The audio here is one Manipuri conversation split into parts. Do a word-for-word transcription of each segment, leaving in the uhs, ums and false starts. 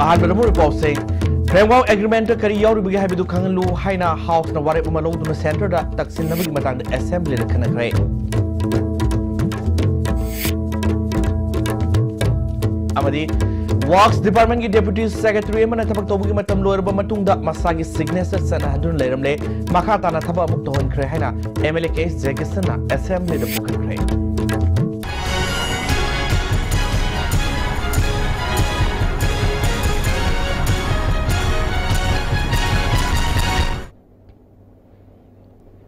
ꯑꯍꯥꯟꯕꯗ ꯃꯔꯨꯞ ꯄꯥꯎꯁꯤꯡ꯫ Framework Agreement ꯀꯔꯤ ꯌꯥꯎꯔꯤꯕꯒꯦ ꯍꯥꯏꯕꯗꯨ ꯈꯪꯍꯜꯂꯨ ꯍꯥꯏꯅ House ꯅ ꯋꯥꯔꯦꯞ ꯑꯃ ꯂꯧꯗꯨꯅ Centre ꯗ ꯇꯛꯁꯤꯟꯅꯕꯒꯤ ꯃꯇꯥꯡꯗ Assembly ꯗ ꯈꯟꯅꯈ꯭ꯔꯦ꯫ ꯑꯃꯗꯤ Works Department ꯀꯤ Deputy Secretary ꯑꯃꯅ ꯊꯕꯛ ꯇꯧꯕꯒꯤ ꯃꯇꯝ ꯂꯣꯏꯔꯕ ꯃꯇꯨꯡꯗ ꯃꯁꯥꯒꯤ signature ꯆꯠꯅꯍꯟꯗꯨꯅ ꯂꯩꯔꯝꯂꯦ꯫ ꯃꯈꯥ ꯇꯥꯅ ꯊꯕꯛ ꯑꯃꯨꯛ ꯇꯧꯍꯟꯈ꯭ꯔꯦ ꯍꯥꯏꯅ M L A K H Jackson ꯅ Assembly ꯗ ꯐꯣꯡꯗꯣꯛꯈ꯭ꯔꯦ꯫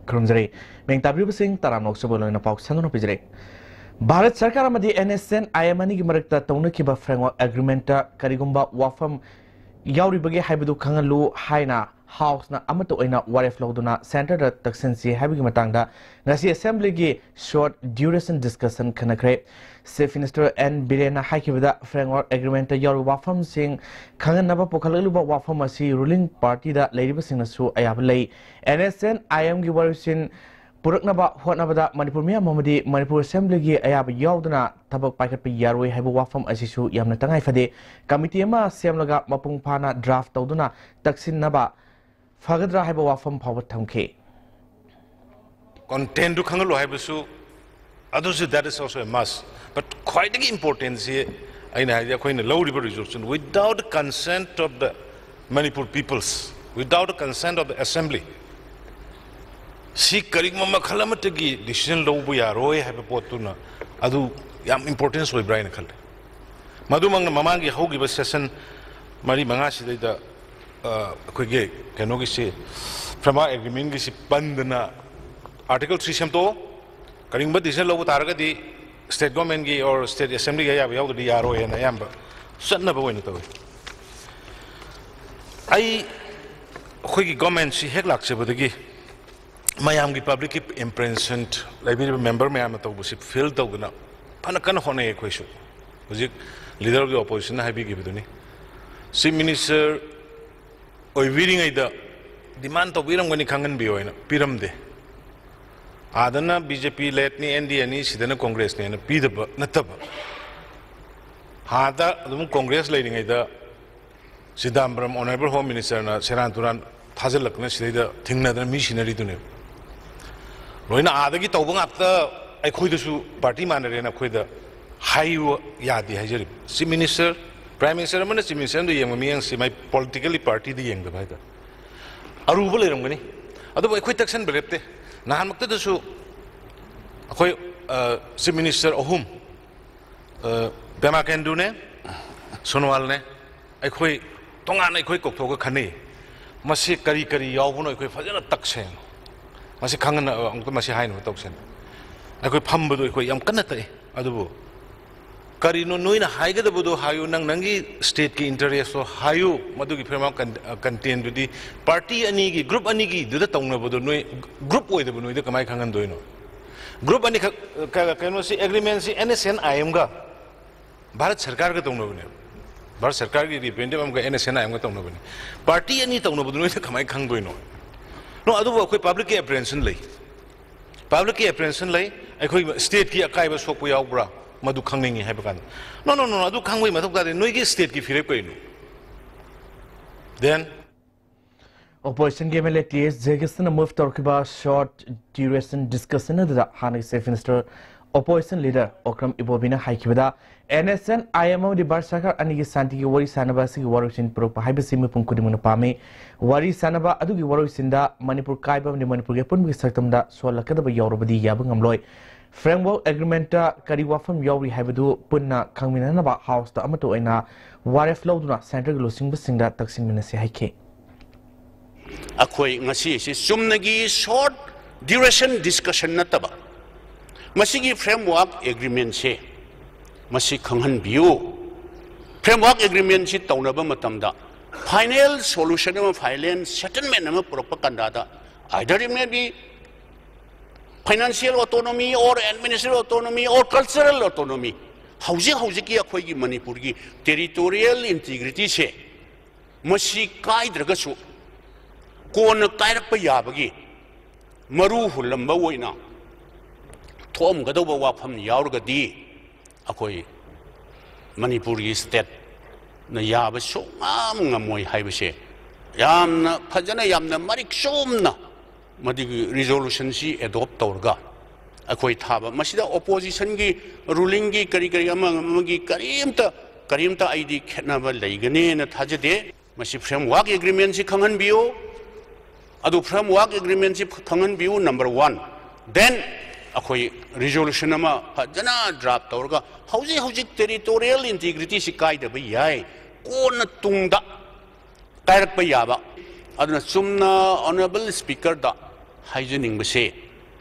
ꯈꯨꯔꯨꯝꯖꯔꯤ꯫ ꯃꯤꯡ ꯇꯥꯕꯤꯔꯤꯕꯁꯤꯡ ꯇꯔꯥꯝꯅ ꯑꯣꯛꯆꯕ ꯂꯣꯏꯅ ꯄꯥꯎ ꯁꯟꯗꯣꯛꯅ ꯄꯤꯖꯔꯤ꯫ ꯚꯥꯔꯠ ꯁꯔꯀꯥꯔ ꯑꯃꯗꯤ N S N I M ꯑꯅꯤꯒꯤ ꯃꯔꯛꯇ ꯇꯧꯅꯈꯤꯕ Framework Agreement ꯀꯔꯤꯒꯨꯝꯕ ꯋꯥꯐꯝ ꯌꯥꯎꯔꯤꯕꯒꯦ ꯍꯥꯏꯕꯗꯨ ꯈꯪꯍꯜꯂꯨ ꯍꯥꯏꯅ House ꯅ ꯑꯃꯠꯇ ꯑꯣꯏꯅ ꯋꯥꯔꯦꯞ ꯂꯧꯗꯨꯅ Centre ꯗ ꯇꯛꯁꯤꯟꯁꯤ ꯍꯥꯏꯕꯒꯤ ꯃꯇꯥꯡꯗ ꯉꯁꯤ Assembly ꯒꯤ short duration discussion ꯈꯟꯅꯈ꯭ꯔꯦ꯫ Chief Minister N Biren ꯅ ꯍꯥꯏꯈꯤꯕꯗ, Framework Agreement ꯇ ꯌꯥꯎꯔꯤꯕ ꯋꯥꯐꯝꯁꯤꯡ ꯈꯪꯍꯟꯅꯕ ꯄꯨꯈꯠꯂꯛꯂꯤꯕ ꯋꯥꯐꯝ ꯑꯁꯤ ruling party ꯗ ꯂꯩꯔꯤꯕꯁꯤꯡꯅꯁꯨ ꯑꯌꯥꯕ ꯂꯩ꯫ N S N I M ꯒꯤ ꯋꯥꯔꯦꯞꯁꯤꯡ ꯄꯨꯔꯛꯅꯕ ꯍꯣꯠꯅꯕꯗ ꯃꯅꯤꯄꯨꯔ ꯃꯤꯌꯥꯝ ꯑꯃꯗꯤ ꯃꯅꯤꯄꯨꯔ Assembly ꯒꯤ ꯑꯌꯥꯕ ꯌꯥꯎꯗꯅ ꯊꯕꯛ ꯄꯥꯏꯈꯠꯄ ꯌꯥꯔꯣꯏ ꯍꯥꯏꯕ ꯋꯥꯐꯝ ꯑꯁꯤꯁꯨ ꯌꯥꯝꯅ ꯇꯉꯥꯏ ꯐꯗꯦ꯫ Committee ꯑꯃ ꯁꯦꯝꯂꯒ ꯃꯄꯨꯡ ꯐꯥꯅ draft ꯇꯧꯗꯨꯅ ꯇꯛꯁꯤꯟꯅꯕ ꯐꯒꯗ꯭ꯔꯥ ꯍꯥꯏꯕ ꯋꯥꯐꯝ ꯐꯥꯎꯕ ꯊꯝꯈꯤ꯫ Content ꯗꯨ ꯈꯪꯍꯜꯂꯨ ꯍꯥꯏꯕꯁꯨ, ꯑꯗꯨꯁꯨ, that is also a must. But ꯈ꯭ꯋꯥꯏꯗꯒꯤ important ꯁꯤ ꯑꯩꯅ ꯍꯥꯏꯗꯤ, ꯑꯩꯈꯣꯏꯅ ꯂꯧꯔꯤꯕ resolution, without the consent of the Manipur peoples, without the consent of the Assembly, ꯁꯤ ꯀꯔꯤꯒꯨꯝꯕ ꯃꯈꯜ ꯑꯃꯠꯇꯒꯤ decision ꯂꯧꯕ ꯌꯥꯔꯣꯏ ꯍꯥꯏꯕ ꯄꯣꯠꯇꯨꯅ ꯑꯗꯨ ꯌꯥꯝ importance ꯑꯣꯏꯕ꯭ꯔꯥ ꯍꯥꯏꯅ ꯈꯜꯂꯤ꯫ ꯃꯗꯨꯃꯛꯅ ꯃꯃꯥꯡꯒꯤ ꯍꯧꯈꯤꯕ session ꯃꯔꯤ ꯃꯉꯥꯁꯤꯗꯩꯗ, ꯑ, ꯑꯩꯈꯣꯏꯒꯤ ꯀꯩꯅꯣꯒꯤꯁꯤ, Framework Agreement ꯒꯤꯁꯤ ꯄꯟꯗꯅ Article three ꯁꯦꯝꯗꯣꯛꯑꯣ, ꯀꯔꯤꯒꯨꯝꯕ decision ꯂꯧꯕ ꯇꯥꯔꯒꯗꯤ state government ꯀꯤ or state assembly ꯒꯤ ꯑꯌꯥꯕ ꯌꯥꯎꯗ꯭ꯔꯗꯤ ꯌꯥꯔꯣꯏ ꯍꯥꯏꯅ ꯑꯌꯥꯝꯕ ꯆꯠꯅꯕ ꯑꯣꯏꯅ ꯇꯧꯏ꯫ ꯑꯩ, ꯑꯩꯈꯣꯏꯒꯤ government ꯁꯤ ꯍꯦꯛ ꯂꯥꯛꯆꯕꯗꯒꯤ ꯃꯌꯥꯝꯒꯤ, public ꯀꯤ impression, ꯂꯩꯕꯤꯔꯤꯕ member ꯃꯌꯥꯝꯅ ꯇꯧꯕꯁꯤ feel ꯇꯧꯗꯅ ꯐꯅ ꯀꯟꯅ ꯍꯣꯠꯅꯩ ꯑꯩꯈꯣꯏꯁꯨ꯫ ꯍꯧꯖꯤꯛ leader of the opposition ꯅ ꯍꯥꯏꯕꯤꯈꯤꯕꯗꯨꯅꯤ, Chief Minister ꯑꯣꯏꯕꯤꯔꯤꯉꯩꯗ demand ꯇꯧꯕꯤꯔꯝꯒꯅꯤ ꯈꯪꯍꯟꯕꯤꯌꯣ ꯍꯥꯏꯅ, ꯄꯤꯔꯝꯗꯦ꯫ ꯑꯥꯗꯅ B J P led ꯅꯤ, N D A ꯅꯤ, ꯁꯤꯗꯅ Congress ꯅꯦꯅ ꯄꯤꯗꯕ ꯅꯠꯇꯕ, ꯑꯥꯗ ꯑꯗꯨꯝ Congress ꯂꯩꯔꯤꯉꯩꯗ ꯆꯤꯗꯥꯝꯕꯔꯝ, ꯑꯣꯅꯔꯦꯕꯜ ꯍꯣꯝ ꯃꯤꯅꯤꯁꯇꯔꯅ ꯁꯦꯔꯥꯟ ꯇꯨꯔꯥꯟ ꯊꯥꯖꯤꯜꯂꯛꯇꯅ ꯁꯤꯗꯩꯗ ꯊꯤꯡꯅꯗꯅ ꯃꯤ ꯁꯤꯅꯔꯤꯗꯨꯅꯦꯕ꯫ ꯂꯣꯏꯅ ꯑꯥꯗꯒꯤ ꯇꯧꯕ ꯉꯥꯛꯇ, ꯑꯩꯈꯣꯏꯗꯁꯨ ꯄꯥꯔꯇꯤ ꯃꯥꯟꯅꯔꯦꯅ ꯑꯩꯈꯣꯏꯗ ꯍꯥꯏꯌꯨ ꯌꯥꯗꯦ ꯍꯥꯏꯖꯔꯤꯕ꯫ ꯆꯤꯐ ꯃꯤꯅꯤꯁꯇꯔ, ꯄ꯭ꯔꯥꯏꯝ ꯃꯤꯅꯤꯁꯇꯔ ꯑꯃꯅ ꯆꯤꯐ ꯃꯤꯅꯤꯁꯇꯔ ꯑꯃꯗ ꯌꯦꯡꯕ ꯃꯤꯠꯌꯦꯡꯁꯤ ꯃꯥꯏ ꯄꯣꯂꯤꯇꯤꯀꯦꯜꯂꯤ ꯄꯥꯔꯇꯤꯗ ꯌꯦꯡꯗꯕ ꯍꯥꯏꯇꯥꯔꯦ꯫ ꯑꯔꯨꯕ ꯂꯩꯔꯝꯒꯅꯤ, ꯑꯗꯨꯕꯨ ꯑꯩꯈꯣꯏ ꯇꯛꯁꯟꯕ ꯂꯦꯞꯇꯦ꯫ ꯅꯍꯥꯟꯃꯛꯇꯗꯁꯨ ꯑꯩꯈꯣꯏ, ꯑ, ꯆꯤꯐ ꯃꯤꯅꯤꯁꯇꯔ ꯑꯍꯨꯝ, ꯑ, ꯄꯦꯃꯥ ꯈꯟꯗꯨꯅꯦ, ꯁꯣꯅꯣꯋꯥꯜꯅꯦ, ꯑꯩꯈꯣꯏ ꯇꯣꯉꯥꯟꯅ ꯑꯩꯈꯣꯏ ꯀꯧꯊꯣꯛꯑꯒ ꯈꯟꯅꯩ꯫ ꯃꯁꯤ ꯀꯔꯤ ꯀꯔꯤ ꯌꯥꯎꯕꯅꯣ ꯑꯩꯈꯣꯏ ꯐꯖꯅ ꯇꯛꯁꯦ꯫ ꯃꯁꯤ ꯈꯪꯍꯟꯅ-, ꯑꯃꯨꯛꯇ ꯃꯁꯤ ꯍꯥꯏꯅꯕ ꯇꯧꯁꯦ꯫ ꯑꯩꯈꯣꯏ ꯐꯝꯕꯗꯣ ꯑꯩꯈꯣꯏ ꯌꯥꯝ ꯀꯟꯅ ꯇꯛꯏ꯫ ꯑꯗꯨꯕꯨ ꯀꯔꯤꯅꯣ ꯅꯣꯏꯅ ꯍꯥꯏꯒꯗꯕꯗꯣ ꯍꯥꯏꯌꯨ, ꯅꯪ ꯅꯪꯒꯤ ꯁ꯭ꯇꯦꯠꯀꯤ ꯏꯟꯇꯔꯦꯁꯇꯣ ꯍꯥꯏꯌꯨ, ꯃꯗꯨꯒꯤ ꯐꯤꯔꯃꯥ ꯀꯟ-, ꯀꯟꯇꯦꯟꯗꯨꯗꯤ ꯄꯥꯔꯇꯤ ꯑꯅꯤꯒꯤ, ꯒ꯭ꯔꯨꯞ ꯑꯅꯤꯒꯤꯗꯨꯗ ꯇꯧꯅꯕꯗꯣ ꯅꯣꯏ ꯒ꯭ꯔꯨꯞ ꯑꯣꯏꯗꯕ ꯅꯣꯏꯗ ꯀꯃꯥꯏꯅ ꯈꯪꯍꯟꯗꯣꯏꯅꯣ? ꯒ꯭ꯔꯨꯞ ꯑꯅꯤꯈꯛ, ꯀ-, ꯀꯩꯅꯣꯁꯤ ꯑꯦꯒ꯭ꯔꯤꯃꯦꯟꯁꯤ ꯑꯦꯟ ꯑꯦꯁ ꯑꯦꯟ ꯑꯥꯏ ꯑꯦꯝꯒ ꯚꯥꯔꯠ ꯁꯔꯀꯥꯔꯒ ꯇꯧꯅꯕꯅꯦꯕ꯫ ꯚꯥꯔꯠ ꯁꯔꯀꯥꯔꯒꯤ ꯔꯤꯄ꯭ꯔꯦꯖꯦꯟꯇꯦꯇꯤꯚ ꯑꯃꯒ ꯑꯦꯟ ꯑꯦꯁ ꯑꯦꯟ ꯑꯥꯏ ꯑꯦꯝꯒ ꯇꯧꯅꯕꯅꯤ꯫ ꯄꯥꯔꯇꯤ ꯑꯅꯤ ꯇꯧꯅꯕꯗꯨ ꯅꯣꯏꯗ ꯀꯃꯥꯏꯅ ꯈꯪꯗꯣꯏꯅꯣ? ꯅꯣ, ꯑꯗꯨꯕꯨ ꯑꯩꯈꯣꯏ ꯄꯕ꯭ꯂꯤꯛꯀꯤ ꯑꯦꯄ꯭ꯔꯦꯟꯁꯟ ꯂꯩ꯫ ꯄꯕ꯭ꯂꯤꯛꯀꯤ ꯑꯦꯄ꯭ꯔꯦꯟꯁꯟ ꯂꯩ꯫ ꯑꯩꯈꯣꯏ ꯁ꯭ꯇꯦꯠꯀꯤ ꯑꯀꯥꯏꯕ ꯁꯣꯛꯄ ꯌꯥꯎꯕ꯭ꯔꯥ? ꯃꯗꯨ ꯈꯪꯅꯤꯡꯉꯤ ꯍꯥꯏꯕ ꯀꯥꯟꯗ, "ꯅꯣ, ꯅꯣ, ꯅꯣ, ꯑꯗꯨ ꯈꯪꯕꯒꯤ ꯃꯊꯧ ꯇꯥꯗꯦ꯫ ꯅꯣꯏꯒꯤ ꯁ꯭ꯇꯦꯠꯀꯤ ꯐꯤꯔꯦꯞ ꯀꯩꯅꯣ?" Then ꯑꯣꯄꯣꯖꯤꯁꯟꯒꯤ M L A T S ꯖꯦꯒꯤꯁꯅ ꯃꯨꯚ ꯇꯧꯔꯛꯈꯤꯕ ꯁꯣꯔꯠ ꯗ꯭ꯌꯨꯔꯦꯁꯟ ꯗꯤꯁꯀꯁꯟ ꯑꯗꯨꯗ ꯍꯥꯟꯅꯒꯤ chief minister, opposition leader Okram ꯏꯕꯣꯕꯤꯅ ꯍꯥꯏꯈꯤꯕꯗ, N S N I M ꯑꯃꯗꯤ ꯚꯥꯔꯠ ꯁꯔꯀꯥꯔ ꯑꯅꯤꯒꯤ ꯁꯥꯟꯇꯤꯒꯤ ꯋꯥꯔꯤ ꯁꯥꯟꯅꯕ ꯑꯁꯤꯒꯤ ꯋꯥꯔꯣꯏꯁꯤꯟ ꯄꯨꯔꯛꯄ ꯍꯥꯏꯕꯁꯤ ꯃꯤꯄꯨꯝ ꯈꯨꯗꯤꯡꯃꯛꯅ ꯄꯥꯝꯃꯤ꯫ ꯋꯥꯔꯤ ꯁꯥꯟꯅꯕ ꯑꯗꯨꯒꯤ ꯋꯥꯔꯣꯏꯁꯤꯟꯗ ꯃꯅꯤꯄꯨꯔ ꯀꯥꯏꯕ ꯑꯃꯗꯤ ꯃꯅꯤꯄꯨꯔꯒꯤ ꯑꯄꯨꯟꯕꯒꯤ ꯁꯛꯇꯝꯗ ꯁꯣꯛꯍꯜꯂꯛꯀꯗꯕ ꯌꯥꯎꯔꯕꯗꯤ ꯌꯥꯕ ꯉꯝꯂꯣꯏ꯫ ꯐ꯭ꯔꯦꯝꯋꯥꯔꯛ ꯑꯦꯒ꯭ꯔꯤꯃꯦꯟꯠꯇ ꯀꯔꯤ ꯋꯥꯐꯝ ꯌꯥꯎꯔꯤ ꯍꯥꯏꯕꯗꯨ ꯄꯨꯟꯅ ꯈꯪꯃꯤꯟꯅꯅꯕ ꯍꯥꯎꯁꯇ ꯑꯃꯠꯇ ꯑꯣꯏꯅ ꯋꯥꯔꯦꯞ ꯂꯧꯗꯨꯅ ꯁꯦꯟꯇꯔꯒꯤ ꯂꯨꯆꯤꯡꯕꯁꯤꯡꯗ ꯇꯛꯁꯤꯟꯃꯤꯟꯅꯁꯤ ꯍꯥꯏꯈꯤ꯫ ꯑꯩꯈꯣꯏ ꯉꯁꯤ ꯑꯁꯤ ꯆꯨꯝꯅꯒꯤ ꯁꯣꯔꯠ ꯗ꯭ꯌꯨꯔꯦꯁꯟ ꯗꯤꯁꯀꯁꯟ ꯅꯠꯇꯕ, ꯃꯁꯤꯒꯤ ꯐ꯭ꯔꯦꯝꯋꯥꯔꯛ ꯑꯦꯒ꯭ꯔꯤꯃꯦꯟꯁꯦ ꯃꯁꯤ ꯈꯪꯍꯟꯕꯤꯌꯨ꯫ ꯐ꯭ꯔꯦꯝꯋꯥꯔꯛ ꯑꯦꯒ꯭ꯔꯤꯃꯦꯟꯁꯤ ꯇꯧꯅꯕ ꯃꯇꯝꯗ ꯐꯥꯏꯅꯦꯜ ꯁꯣꯂꯨꯁꯟ ꯑꯃ, ꯐꯥꯏꯅꯦꯜ ꯁꯦꯇꯜꯃꯦꯟ ꯑꯃ ꯄꯨꯔꯛꯄ ꯀꯥꯟꯗ, either it may be financial autonomy or administrative autonomy or cultural autonomy, ꯍꯧꯖꯤꯛ ꯍꯧꯖꯤꯛꯀꯤ ꯑꯩꯈꯣꯏꯒꯤ ꯃꯅꯤꯄꯨꯔꯒꯤ ꯇꯦꯔꯤꯇꯣꯔꯤꯌꯦꯜ ꯏꯟꯇꯤꯒ꯭ꯔꯤꯇꯤꯁꯦ ꯃꯁꯤ ꯀꯥꯏꯗ꯭ꯔꯒꯁꯨ ꯀꯣꯟꯅ ꯀꯥꯏꯔꯛꯄ ꯌꯥꯕꯒꯤ ꯃꯔꯨ ꯍꯨꯜꯂꯝꯕ ꯑꯣꯏꯅ ꯊꯣꯛꯑꯝꯒꯗꯧꯕ ꯋꯥꯐꯝ ꯌꯥꯎꯔꯒꯗꯤ, ꯑꯩꯈꯣꯏ ꯃꯅꯤꯄꯨꯔꯒꯤ ꯁ꯭ꯇꯦꯠ ꯅ ꯌꯥꯕ ꯁꯨꯡꯉꯝ ꯉꯝꯃꯣꯏ ꯍꯥꯏꯕꯁꯦ ꯌꯥꯝꯅ ꯐꯖꯅ, ꯌꯥꯝꯅ ꯃꯔꯤꯛ ꯆꯨꯝꯅ ꯃꯗꯨꯒꯤ ꯔꯤꯖꯣꯂꯨꯁꯟꯁꯤ ꯑꯦꯗꯣꯞ ꯇꯧꯔꯒ ꯑꯩꯈꯣꯏ ꯊꯥꯕ꯫ ꯃꯁꯤꯗ ꯑꯣꯄꯣꯖꯤꯁꯟꯒꯤ, ꯔꯨꯂꯤꯡꯒꯤ, ꯀꯔꯤ ꯀꯔꯤ ꯑꯃ ꯑꯃꯒꯤ ꯀꯔꯤꯝꯇ, ꯀꯔꯤꯝꯇ ꯑꯩꯗꯤ ꯈꯦꯠꯅꯕ ꯂꯩꯒꯅꯦꯅ ꯊꯥꯖꯗꯦ꯫ ꯃꯁꯤ ꯐ꯭ꯔꯦꯝꯋꯥꯔꯛ ꯑꯦꯒ꯭ꯔꯤꯃꯦꯟꯁꯤ ꯈꯪꯍꯟꯕꯤꯌꯨ꯫ ꯑꯗꯨ ꯐ꯭ꯔꯦꯝꯋꯥꯔꯛ ꯑꯦꯒ꯭ꯔꯤꯃꯦꯟꯁꯤ ꯈꯪꯍꯟꯕꯤꯌꯨ, ꯅꯝꯕꯔ ꯋꯥꯟ꯫ ꯗꯦꯟ ꯑꯩꯈꯣꯏ ꯔꯤꯖꯣꯂꯨꯁꯟ ꯑꯃ ꯐꯖꯅ ꯗ꯭ꯔꯥꯐ ꯇꯧꯔꯒ ꯍꯧꯖꯤꯛ ꯍꯧꯖꯤꯛ ꯇꯦꯔꯤꯇꯣꯔꯤꯌꯦꯜ ꯏꯟꯇꯤꯒ꯭ꯔꯤꯇꯤꯁꯤ ꯀꯥꯏꯗꯕ ꯌꯥꯏ, ꯀꯣꯟꯅ ꯇꯨꯡꯗ ꯀꯥꯏꯔꯛꯄ ꯌꯥꯕ꯫ ꯑꯗꯨꯅ ꯆꯨꯝꯅ ꯑꯣꯅꯔꯦꯕꯜ ꯁ꯭ꯄꯤꯀꯔꯗ ꯍꯥꯏꯖꯅꯤꯡꯕꯁꯦ,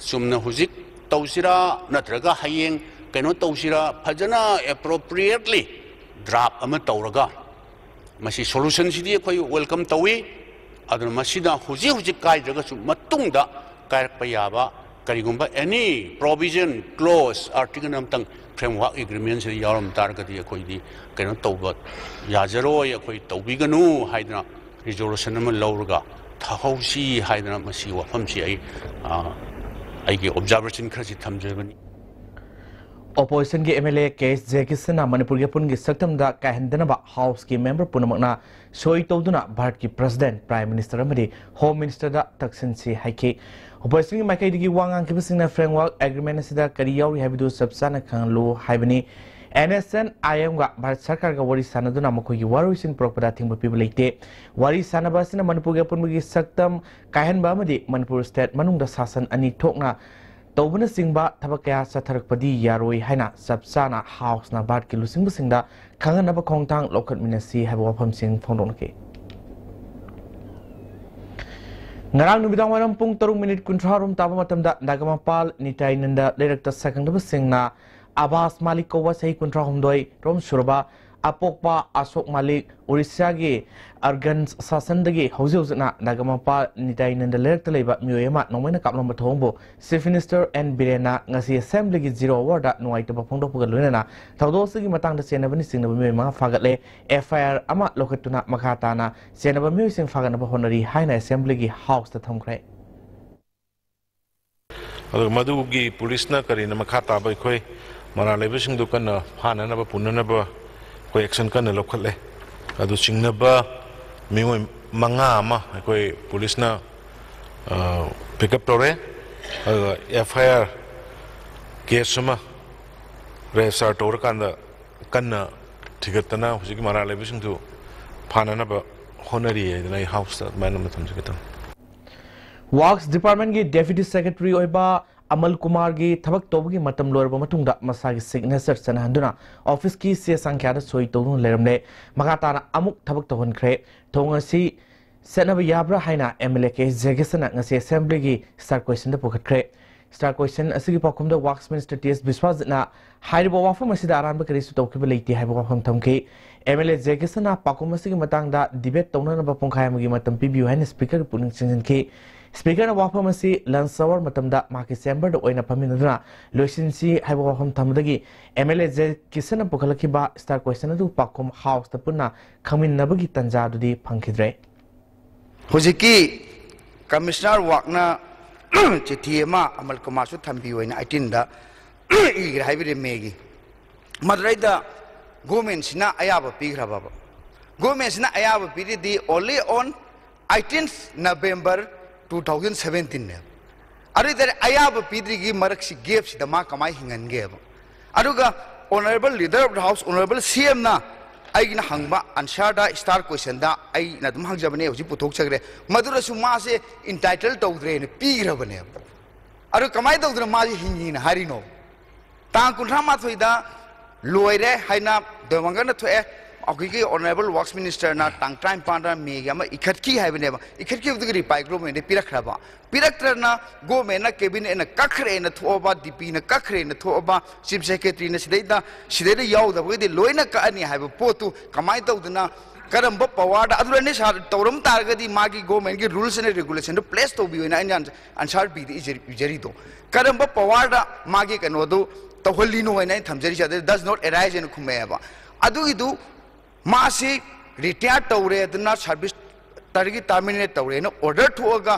ꯆꯨꯝꯅ ꯍꯧꯖꯤꯛ ꯇꯧꯁꯤꯔꯥ ꯅꯠꯇ꯭ꯔꯒ ꯍꯌꯦꯡ ꯀꯩꯅꯣ ꯇꯧꯁꯤꯔꯥ, ꯐꯖꯅ ꯑꯦꯄ꯭ꯔꯣꯄ꯭ꯔꯤꯌꯦꯠꯂꯤ ꯗ꯭ꯔꯥꯐ ꯑꯃ ꯇꯧꯔꯒ ꯃꯁꯤ ꯁꯣꯂꯨꯁꯟꯁꯤꯗꯤ ꯑꯩꯈꯣꯏ ꯋꯦꯜꯀꯝ ꯇꯧꯏ꯫ ꯑꯗꯨꯅ ꯃꯁꯤꯗ ꯍꯧꯖꯤꯛ ꯍꯧꯖꯤꯛ ꯀꯥꯏꯗ꯭ꯔꯒꯁꯨ ꯃꯇꯨꯡꯗ ꯀꯥꯏꯔꯛꯄ ꯌꯥꯕ ꯀꯔꯤꯒꯨꯝꯕ ꯑꯦꯅꯤ ꯄ꯭ꯔꯣꯕꯤꯖꯟ, ꯀ꯭ꯂꯣꯖ, ꯑꯥꯔꯇꯤꯀꯜ ꯑꯃꯇꯪ ꯐ꯭ꯔꯦꯝꯋꯥꯔꯛ ꯑꯦꯒ꯭ꯔꯤꯃꯦꯟꯁꯤꯗ ꯌꯥꯎꯔꯝ ꯇꯥꯔꯒꯗꯤ ꯑꯩꯈꯣꯏꯗꯤ ꯀꯩꯅꯣ ꯇꯧꯕ ꯌꯥꯖꯔꯣꯏ, ꯑꯩꯈꯣꯏ ꯇꯧꯕꯤꯒꯅꯨ ꯍꯥꯏꯗꯅ ꯔꯤꯖꯣꯂꯨꯁꯟ ꯑꯃ ꯂꯧꯔꯒ ꯊꯥꯍꯧꯁꯤ ꯍꯥꯏꯗꯅ ꯃꯁꯤ ꯋꯥꯐꯝꯁꯤ ꯑꯩ, ꯑ, ꯑꯩꯒꯤ ꯑꯣꯕꯖꯥꯔꯕꯦꯁꯟ ꯈꯔꯁꯤ ꯊꯝꯖꯕꯅꯤ꯫ ꯑꯣꯄꯣꯖꯤꯁꯟꯒꯤ M L A K S ꯖꯦꯀꯤꯁꯟꯅ ꯃꯅꯤꯄꯨꯔꯒꯤ ꯑꯄꯨꯟꯒꯤ ꯁꯛꯇꯝꯗ ꯀꯥꯏꯍꯟꯗꯅꯕ ꯍꯥꯎꯁꯀꯤ ꯃꯦꯝꯕꯔ ꯄꯨꯝꯅꯃꯛꯅ ꯁꯣꯏ ꯇꯧꯗꯨꯅ ꯚꯥꯔꯠꯀꯤ ꯄ꯭ꯔꯁꯤꯗꯦꯟꯠ, ꯄ꯭ꯔꯥꯏꯝ ꯃꯤꯅꯤꯁꯇꯔ ꯑꯃꯗꯤ ꯍꯣꯝ ꯃꯤꯅꯤꯁꯇꯔꯗ ꯇꯛꯁꯤꯟꯁꯤ ꯍꯥꯏꯈꯤ꯫ ꯑꯣꯄꯣꯖꯤꯁꯟꯒꯤ ꯃꯥꯏꯀꯩꯗꯒꯤ ꯋꯥ ꯉꯥꯡꯈꯤꯕꯁꯤꯡꯅ ꯐ꯭ꯔꯦꯝꯋꯥꯔꯛ ꯑꯦꯒ꯭ꯔꯤꯃꯦꯟ ꯑꯁꯤꯗ ꯀꯔꯤ ꯌꯥꯎꯔꯤ ꯍꯥꯏꯕꯗꯨ ꯆꯞ ꯆꯥꯅ ꯈꯪꯍꯜꯂꯨ ꯍꯥꯏꯕꯅꯤ꯫ ꯑꯦꯟ ꯑꯦꯁ ꯑꯦꯟ ꯑꯥꯏ ꯑꯦꯝꯒ ꯚꯥꯔꯠ ꯁꯔꯀꯥꯔꯒ ꯋꯥꯔꯤ ꯁꯥꯟꯅꯗꯨꯅ ꯃꯈꯣꯏꯒꯤ ꯋꯥꯔꯣꯏꯁꯤꯟ ꯄꯨꯔꯛꯄꯗ ꯑꯊꯤꯡꯕ ꯄꯤꯕ ꯂꯩꯇꯦ꯫ ꯋꯥꯔꯤ ꯁꯥꯟꯅꯕ ꯑꯁꯤꯅ ꯃꯅꯤꯄꯨꯔꯒꯤ ꯑꯄꯨꯟꯕꯒꯤ ꯁꯛꯇꯝ ꯀꯥꯏꯍꯟꯕ ꯑꯃꯗꯤ ꯃꯅꯤꯄꯨꯔ ꯁ꯭ꯇꯦꯠ ꯃꯅꯨꯡꯗ ꯁꯥꯁꯟ ꯑꯅꯤ ꯊꯣꯛꯅ ꯇꯧꯕꯅꯆꯤꯡꯕ ꯊꯕꯛ ꯀꯌꯥ ꯆꯠꯊꯔꯛꯄꯗꯤ ꯌꯥꯔꯣꯏ ꯍꯥꯏꯅ ꯆꯞ ꯆꯥꯅ ꯍꯥꯎꯁꯅ ꯚꯥꯔꯠꯀꯤ ꯂꯨꯆꯤꯡꯕꯁꯤꯡꯗ ꯈꯪꯍꯟꯅꯕ ꯈꯣꯡꯊꯥꯡ ꯂꯧꯈꯠꯃꯤꯟꯅꯁꯤ ꯍꯥꯏꯕ ꯋꯥꯐꯝꯁꯤꯡ ꯐꯣꯡꯗꯣꯛꯅꯈꯤ꯫ ꯉꯔꯥꯡ ꯅꯨꯃꯤꯗꯥꯡ ꯋꯥꯏꯔꯝ ꯄꯨꯡ ꯇꯔꯨꯛ ꯃꯤꯅꯤꯠ ꯀꯨꯟꯊ꯭ꯔꯥ ꯔꯣꯝ ꯇꯥꯕ ꯃꯇꯝꯗ ꯅꯥꯒꯥꯃꯄꯥꯜ ꯅꯤꯇꯥꯏꯅꯟꯗ ꯂꯩꯔꯛꯇ ꯁꯛꯈꯪꯗꯕꯁꯤꯡꯅ ꯑꯕꯥꯁ ꯃꯥꯂꯤꯛ ꯀꯧꯕ ꯆꯍꯤ ꯀꯨꯟꯊ꯭ꯔꯥ ꯍꯨꯝꯗꯣꯏ ꯔꯣꯝ ꯁꯨꯔꯕ ꯑꯄꯣꯛꯄ ꯑꯁꯣꯛ ꯃꯥꯂꯤꯛ, ꯑꯣꯔꯤꯁꯥꯒꯤ ꯑꯔꯒꯟꯁ ꯁꯥꯁꯟꯗꯒꯤ ꯍꯧꯖꯤꯛ ꯍꯧꯖꯤꯛꯅ ꯅꯥꯒꯥꯃꯄꯥꯜ ꯅꯤꯇꯥꯏꯅꯟꯗ ꯂꯩꯔꯛꯇ ꯂꯩꯕ ꯃꯤꯑꯣꯏ ꯑꯃ ꯅꯣꯡꯃꯩꯅ ꯀꯥꯞꯂꯝꯕ ꯊꯧꯑꯣꯡꯕꯨ ꯆꯤꯐ ꯃꯤꯅꯤꯁꯇꯔ ꯑꯦꯟ ꯕꯤꯔꯦꯟꯅ ꯉꯁꯤ ꯑꯦꯁꯦꯝꯕ꯭ꯂꯤꯒꯤ ꯖꯤꯔꯣ ꯑꯋꯥꯔꯗ ꯅꯨꯡꯉꯥꯏꯇꯕ ꯐꯣꯡꯗꯣꯛꯄꯒ ꯂꯣꯏꯅꯅ ꯊꯧꯗꯣꯛ ꯑꯁꯤꯒꯤ ꯃꯇꯥꯡꯗ ꯆꯦꯟꯅꯕꯅ ꯆꯤꯡꯅꯕ ꯃꯤꯑꯣꯏ ꯃꯉꯥ ꯐꯥꯒꯠꯂꯦ꯫ ꯑꯦꯐ ꯑꯥꯏ ꯑꯥꯔ ꯑꯃ ꯂꯧꯈꯠꯇꯨꯅ ꯃꯈꯥ ꯇꯥꯅ ꯆꯦꯟꯅꯕ ꯃꯤꯑꯣꯏꯁꯤꯡ ꯐꯥꯒꯠꯅꯕ ꯍꯣꯠꯅꯔꯤ ꯍꯥꯏꯅ ꯑꯦꯁꯦꯝꯕ꯭ꯂꯤꯒꯤ ꯍꯥꯎꯁꯇ ꯊꯝꯈ꯭ꯔꯦ꯫ ꯑꯗꯨꯒ ꯃꯗꯨꯒꯤ ꯄꯨꯂꯤꯁꯅ ꯀꯔꯤꯅ ꯃꯈꯥ ꯇꯥꯕ ꯑꯩꯈꯣꯏ ꯃꯔꯥꯜ ꯂꯩꯕꯁꯤꯡꯗꯨ ꯀꯟꯅ ꯐꯥꯅꯅꯕ, ꯄꯨꯅꯅꯕ ꯑꯩꯈꯣꯏ ꯑꯦꯛꯁꯟ ꯀꯟꯅ ꯂꯧꯈꯠꯂꯦ꯫ ꯑꯗꯨ ꯆꯤꯡꯅꯕ ꯃꯤꯑꯣꯏ ꯃꯉꯥ ꯑꯃ ꯑꯩꯈꯣꯏ ꯄꯨꯂꯤꯁꯅ ꯄꯤꯛ ꯑꯞ ꯇꯧꯔꯦ꯫ ꯑꯗꯨꯒ ꯑꯦꯐ ꯑꯥꯏ ꯑꯥꯔ ꯀꯦꯁ ꯑꯃ ꯔꯦꯖꯤꯁꯇꯥꯔ ꯇꯧꯔꯀꯥꯟꯗ ꯀꯟꯅ ꯊꯤꯒꯠꯇꯅ ꯍꯧꯖꯤꯛꯀꯤ ꯃꯔꯥꯜ ꯂꯩꯕꯁꯤꯡꯗꯨ ꯐꯥꯅꯅꯕ ꯍꯣꯠꯅꯔꯤ ꯍꯥꯏꯗꯅ ꯑꯩ ꯍꯥꯎꯁꯇ ꯑꯗꯨꯃꯥꯏꯅ ꯑꯃ ꯊꯝꯖꯒꯦ ꯇꯧꯕꯅꯤ꯫ ꯋꯥꯛꯁ ꯗꯤꯄꯥꯔꯠꯃꯦꯟꯒꯤ ꯗꯦꯄ꯭ꯌꯨꯇꯤ ꯁꯦꯀ꯭ꯔꯦꯇꯔꯤ ꯑꯣꯏꯕ ꯑꯃꯜ ꯀꯨꯃꯥꯔꯒꯤ ꯊꯕꯛ ꯇꯧꯕꯒꯤ ꯃꯇꯝ ꯂꯣꯏꯔꯕ ꯃꯇꯨꯡꯗ ꯃꯁꯥꯒꯤ ꯁꯤꯒꯅꯦꯆꯔ ꯆꯠꯅꯍꯟꯗꯨꯅ ꯑꯣꯐꯤꯁꯀꯤ ꯆꯦ ꯆꯥꯡ ꯀꯌꯥꯗ ꯁꯣꯏ ꯇꯧꯗꯨꯅ ꯂꯩꯔꯝꯂꯦ꯫ ꯃꯈꯥ ꯇꯥꯅ ꯑꯃꯨꯛ ꯊꯕꯛ ꯇꯧꯍꯟꯈ꯭ꯔꯦ꯫ ꯊꯧꯑꯣꯡ ꯑꯁꯤ ꯆꯠꯅꯕ ꯌꯥꯕ꯭ꯔꯥ ꯍꯥꯏꯅ ꯑꯦꯝ ꯑꯦꯜ ꯑꯦ ꯀꯦ ꯖꯦꯒꯤꯁꯟꯅ ꯉꯁꯤ ꯑꯦꯁꯦꯝꯕ꯭ꯂꯤꯒꯤ ꯁ꯭ꯇꯥꯔ ꯀ꯭ꯋꯦꯁꯟꯗ ꯄꯨꯈꯠꯈ꯭ꯔꯦ꯫ ꯁ꯭ꯇꯥꯔ ꯀ꯭ꯋꯦꯁꯟ ꯑꯁꯤꯒꯤ ꯄꯥꯎꯈꯨꯝꯗ ꯋꯥꯛꯁ ꯃꯤꯅꯤꯁꯇꯔ ꯇꯤ ꯑꯦꯁ ꯕꯤꯁ꯭ꯋꯥꯖꯤꯠꯅ ꯍꯥꯏꯔꯤꯕ ꯋꯥꯐꯝ ꯑꯁꯤꯗ ꯑꯔꯥꯟꯕ ꯀꯔꯤꯁꯨ ꯇꯧꯈꯤꯕ ꯂꯩꯇꯦ ꯍꯥꯏꯕ ꯋꯥꯐꯝ ꯊꯝꯈꯤ꯫ ꯑꯦꯝ ꯑꯦꯜ ꯑꯦ ꯖꯦꯒꯤꯁꯟꯅ ꯄꯥꯎꯈꯨꯝ ꯑꯁꯤꯒꯤ ꯃꯇꯥꯡꯗ ꯗꯤꯕꯦꯠ ꯇꯧꯅꯅꯕ ꯄꯨꯡꯈꯥꯏ ꯑꯃꯒꯤ ꯃꯇꯝ ꯄꯤꯕꯤꯌꯨ ꯍꯥꯏꯅ ꯁ꯭ꯄꯤꯀꯔꯒꯤ ꯄꯨꯛꯅꯤꯡ ꯆꯤꯡꯁꯤꯟꯈꯤ꯫ ꯁ꯭ꯄꯤꯀꯔꯅ ꯋꯥꯐꯝ ꯑꯁꯤ ꯂꯟꯆ ꯑꯋꯥꯔ ꯃꯇꯝꯗ ꯃꯍꯥꯛꯀꯤ ꯆꯦꯝꯕꯔꯗ ꯑꯣꯏꯅ ꯐꯝꯃꯤꯟꯅꯗꯨꯅ ꯂꯣꯏꯁꯤꯟꯁꯤ ꯍꯥꯏꯕ ꯋꯥꯐꯝ ꯊꯝꯕꯗꯒꯤ ꯑꯦꯝ ꯑꯦꯜ ꯑꯦ ꯖꯦꯒꯤꯁꯟꯅ ꯄꯨꯈꯠꯂꯛꯈꯤꯕ ꯁ꯭ꯇꯥꯔ ꯀ꯭ꯋꯦꯁꯟ ꯑꯗꯨ ꯄꯥꯎꯈꯨꯝ ꯍꯥꯎꯁꯇ ꯄꯨꯟꯅ ꯈꯪꯃꯤꯟꯅꯕꯒꯤ ꯇꯥꯟꯖꯥ ꯑꯗꯨꯗꯤ ꯐꯪꯈꯤꯗ꯭ꯔꯦ꯫ ꯍꯧꯖꯤꯛꯀꯤ ꯀꯃꯤꯁꯅꯔ ꯋꯥꯛꯅ ꯆꯤꯊꯤ ꯑꯃ ꯑꯃꯜ ꯀꯨꯃꯥꯔꯁꯨ ꯊꯝꯕꯤꯌꯨ ꯍꯥꯏꯅ ꯑꯩꯇꯤꯟꯗ ꯏꯈ꯭ꯔꯦ ꯍꯥꯏꯕꯗꯤ ꯃꯦꯒꯤ ꯃꯗꯨꯗꯩꯗ ꯒꯣꯔꯃꯦꯟꯁꯤꯅ ꯑꯌꯥꯕ ꯄꯤꯈ꯭ꯔꯕꯕ꯫ ꯒꯣꯔꯃꯦꯟꯁꯤꯅ ꯑꯌꯥꯕ ꯄꯤꯔꯤꯗꯤ only on eighteen November two thousand seventeenꯅꯦꯕ꯫ ꯑꯗꯨ ꯑꯣꯏꯇꯥꯔꯗꯤ ꯑꯌꯥꯕ ꯄꯤꯗ꯭ꯔꯤꯒꯤ ꯃꯔꯛꯁꯤ ꯒꯦꯞꯁꯤꯗ ꯃꯥ ꯀꯃꯥꯏꯅ ꯍꯤꯡꯍꯟꯒꯦꯕ? ꯑꯗꯨꯒ Honourable Leader of the House, Honourable C Mꯅ ꯑꯩꯒꯤꯅ ꯍꯪꯕ ꯑꯟꯁꯔꯗ ꯁ꯭ꯇꯥꯔ ꯀ꯭ꯋꯦꯁꯟꯗ ꯑꯩꯅ ꯑꯗꯨꯝ ꯍꯪꯖꯕꯅꯦ, ꯍꯧꯖꯤꯛ ꯄꯨꯊꯣꯛꯆꯈ꯭ꯔꯦ, ꯃꯗꯨꯗꯁꯨ ꯃꯥꯁꯦ ꯏꯟꯇꯥꯏꯇꯜ ꯇꯧꯗ꯭ꯔꯦꯅ ꯄꯤꯈ꯭ꯔꯕꯅꯦꯕ꯫ ꯑꯗꯨ ꯀꯃꯥꯏꯅ ꯇꯧꯗꯅ ꯃꯥꯁꯦ ꯍꯤꯡꯉꯤꯅ ꯍꯥꯏꯔꯤꯅꯣ? ꯇꯥꯡ ꯀꯨꯟꯊ꯭ꯔꯥ ꯃꯥꯊꯣꯏꯗ ꯂꯣꯏꯔꯦ ꯍꯥꯏꯅ ꯗꯦꯋꯥꯡꯒꯔꯅ ꯊꯣꯛꯑꯦ꯫ ꯑꯩꯈꯣꯏꯒꯤ Honourable Works Ministerꯅ ꯇꯥꯡ ꯇꯔꯥꯅꯤꯄꯥꯟꯗ ꯃꯦꯒꯤ ꯑꯃ ꯏꯈꯠꯈꯤ ꯍꯥꯏꯕꯅꯦꯕ꯫ ꯏꯈꯠꯈꯤꯕꯗꯨꯒꯤ ꯔꯤꯄ꯭ꯂꯥꯏ ꯒꯣꯔꯃꯦꯟꯗ ꯄꯤꯔꯛꯈ꯭ꯔꯕ꯫ ꯄꯤꯔꯛꯇ꯭ꯔꯅ ꯒꯣꯔꯃꯦꯟꯅ, ꯀꯦꯕꯤꯅꯦꯠꯅ ꯀꯛꯈ꯭ꯔꯦꯅ ꯊꯣꯛꯑꯕ, ꯗꯤ ꯄꯤꯅ ꯀꯛꯈ꯭ꯔꯦꯅ ꯊꯣꯛꯑꯕ, ꯆꯤꯐ ꯁꯦꯀ꯭ꯔꯦꯇꯔꯤꯅ ꯁꯤꯗꯩꯗ ꯁꯤꯗꯩꯗ ꯌꯥꯎꯗꯕꯒꯩꯗꯤ ꯂꯣꯏꯅ ꯀꯛꯑꯅꯤ ꯍꯥꯏꯕ ꯄꯣꯠꯇꯨ ꯀꯃꯥꯏꯅ ꯇꯧꯗꯅ, ꯀꯔꯝꯕ ꯄꯋꯥꯔꯗ? ꯑꯗꯨꯗꯅꯦ ꯁꯥꯔ, ꯇꯧꯔꯝ ꯇꯥꯔꯒꯗꯤ ꯃꯥꯒꯤ ꯒꯣꯔꯃꯦꯟꯒꯤ rules and regulationꯗꯨ ꯄ꯭ꯂꯦꯁ ꯇꯧꯕꯤꯌꯨ ꯍꯥꯏꯅ ꯑꯩꯅ ꯑꯟꯁꯥꯔ ꯄꯤꯗ ꯏꯖꯔꯤ-, ꯏꯖꯔꯤꯗꯣ꯫ ꯀꯔꯝꯕ ꯄꯋꯥꯔꯗ ꯃꯥꯒꯤ ꯀꯩꯅꯣꯗꯨ ꯇꯧꯍꯜꯂꯤꯅꯣ ꯍꯥꯏꯅ ꯑꯩꯅ ꯊꯝꯖꯔꯤꯁꯦ꯫ ꯑꯗꯨꯗ does not arise ꯍꯥꯏꯅ ꯈꯨꯝꯃꯛꯑꯦꯕ꯫ ꯑꯗꯨꯒꯤꯗꯨ ꯃꯥꯁꯤ ꯔꯤꯇꯥꯌꯔ ꯇꯧꯔꯦ ꯑꯗꯨꯅ ꯁꯥꯔꯚꯤꯁꯇꯒꯤ ꯇꯔꯃꯤꯅꯦꯠ ꯇꯧꯔꯦꯅ ꯑꯣꯔꯗꯔ ꯊꯣꯛꯑꯒ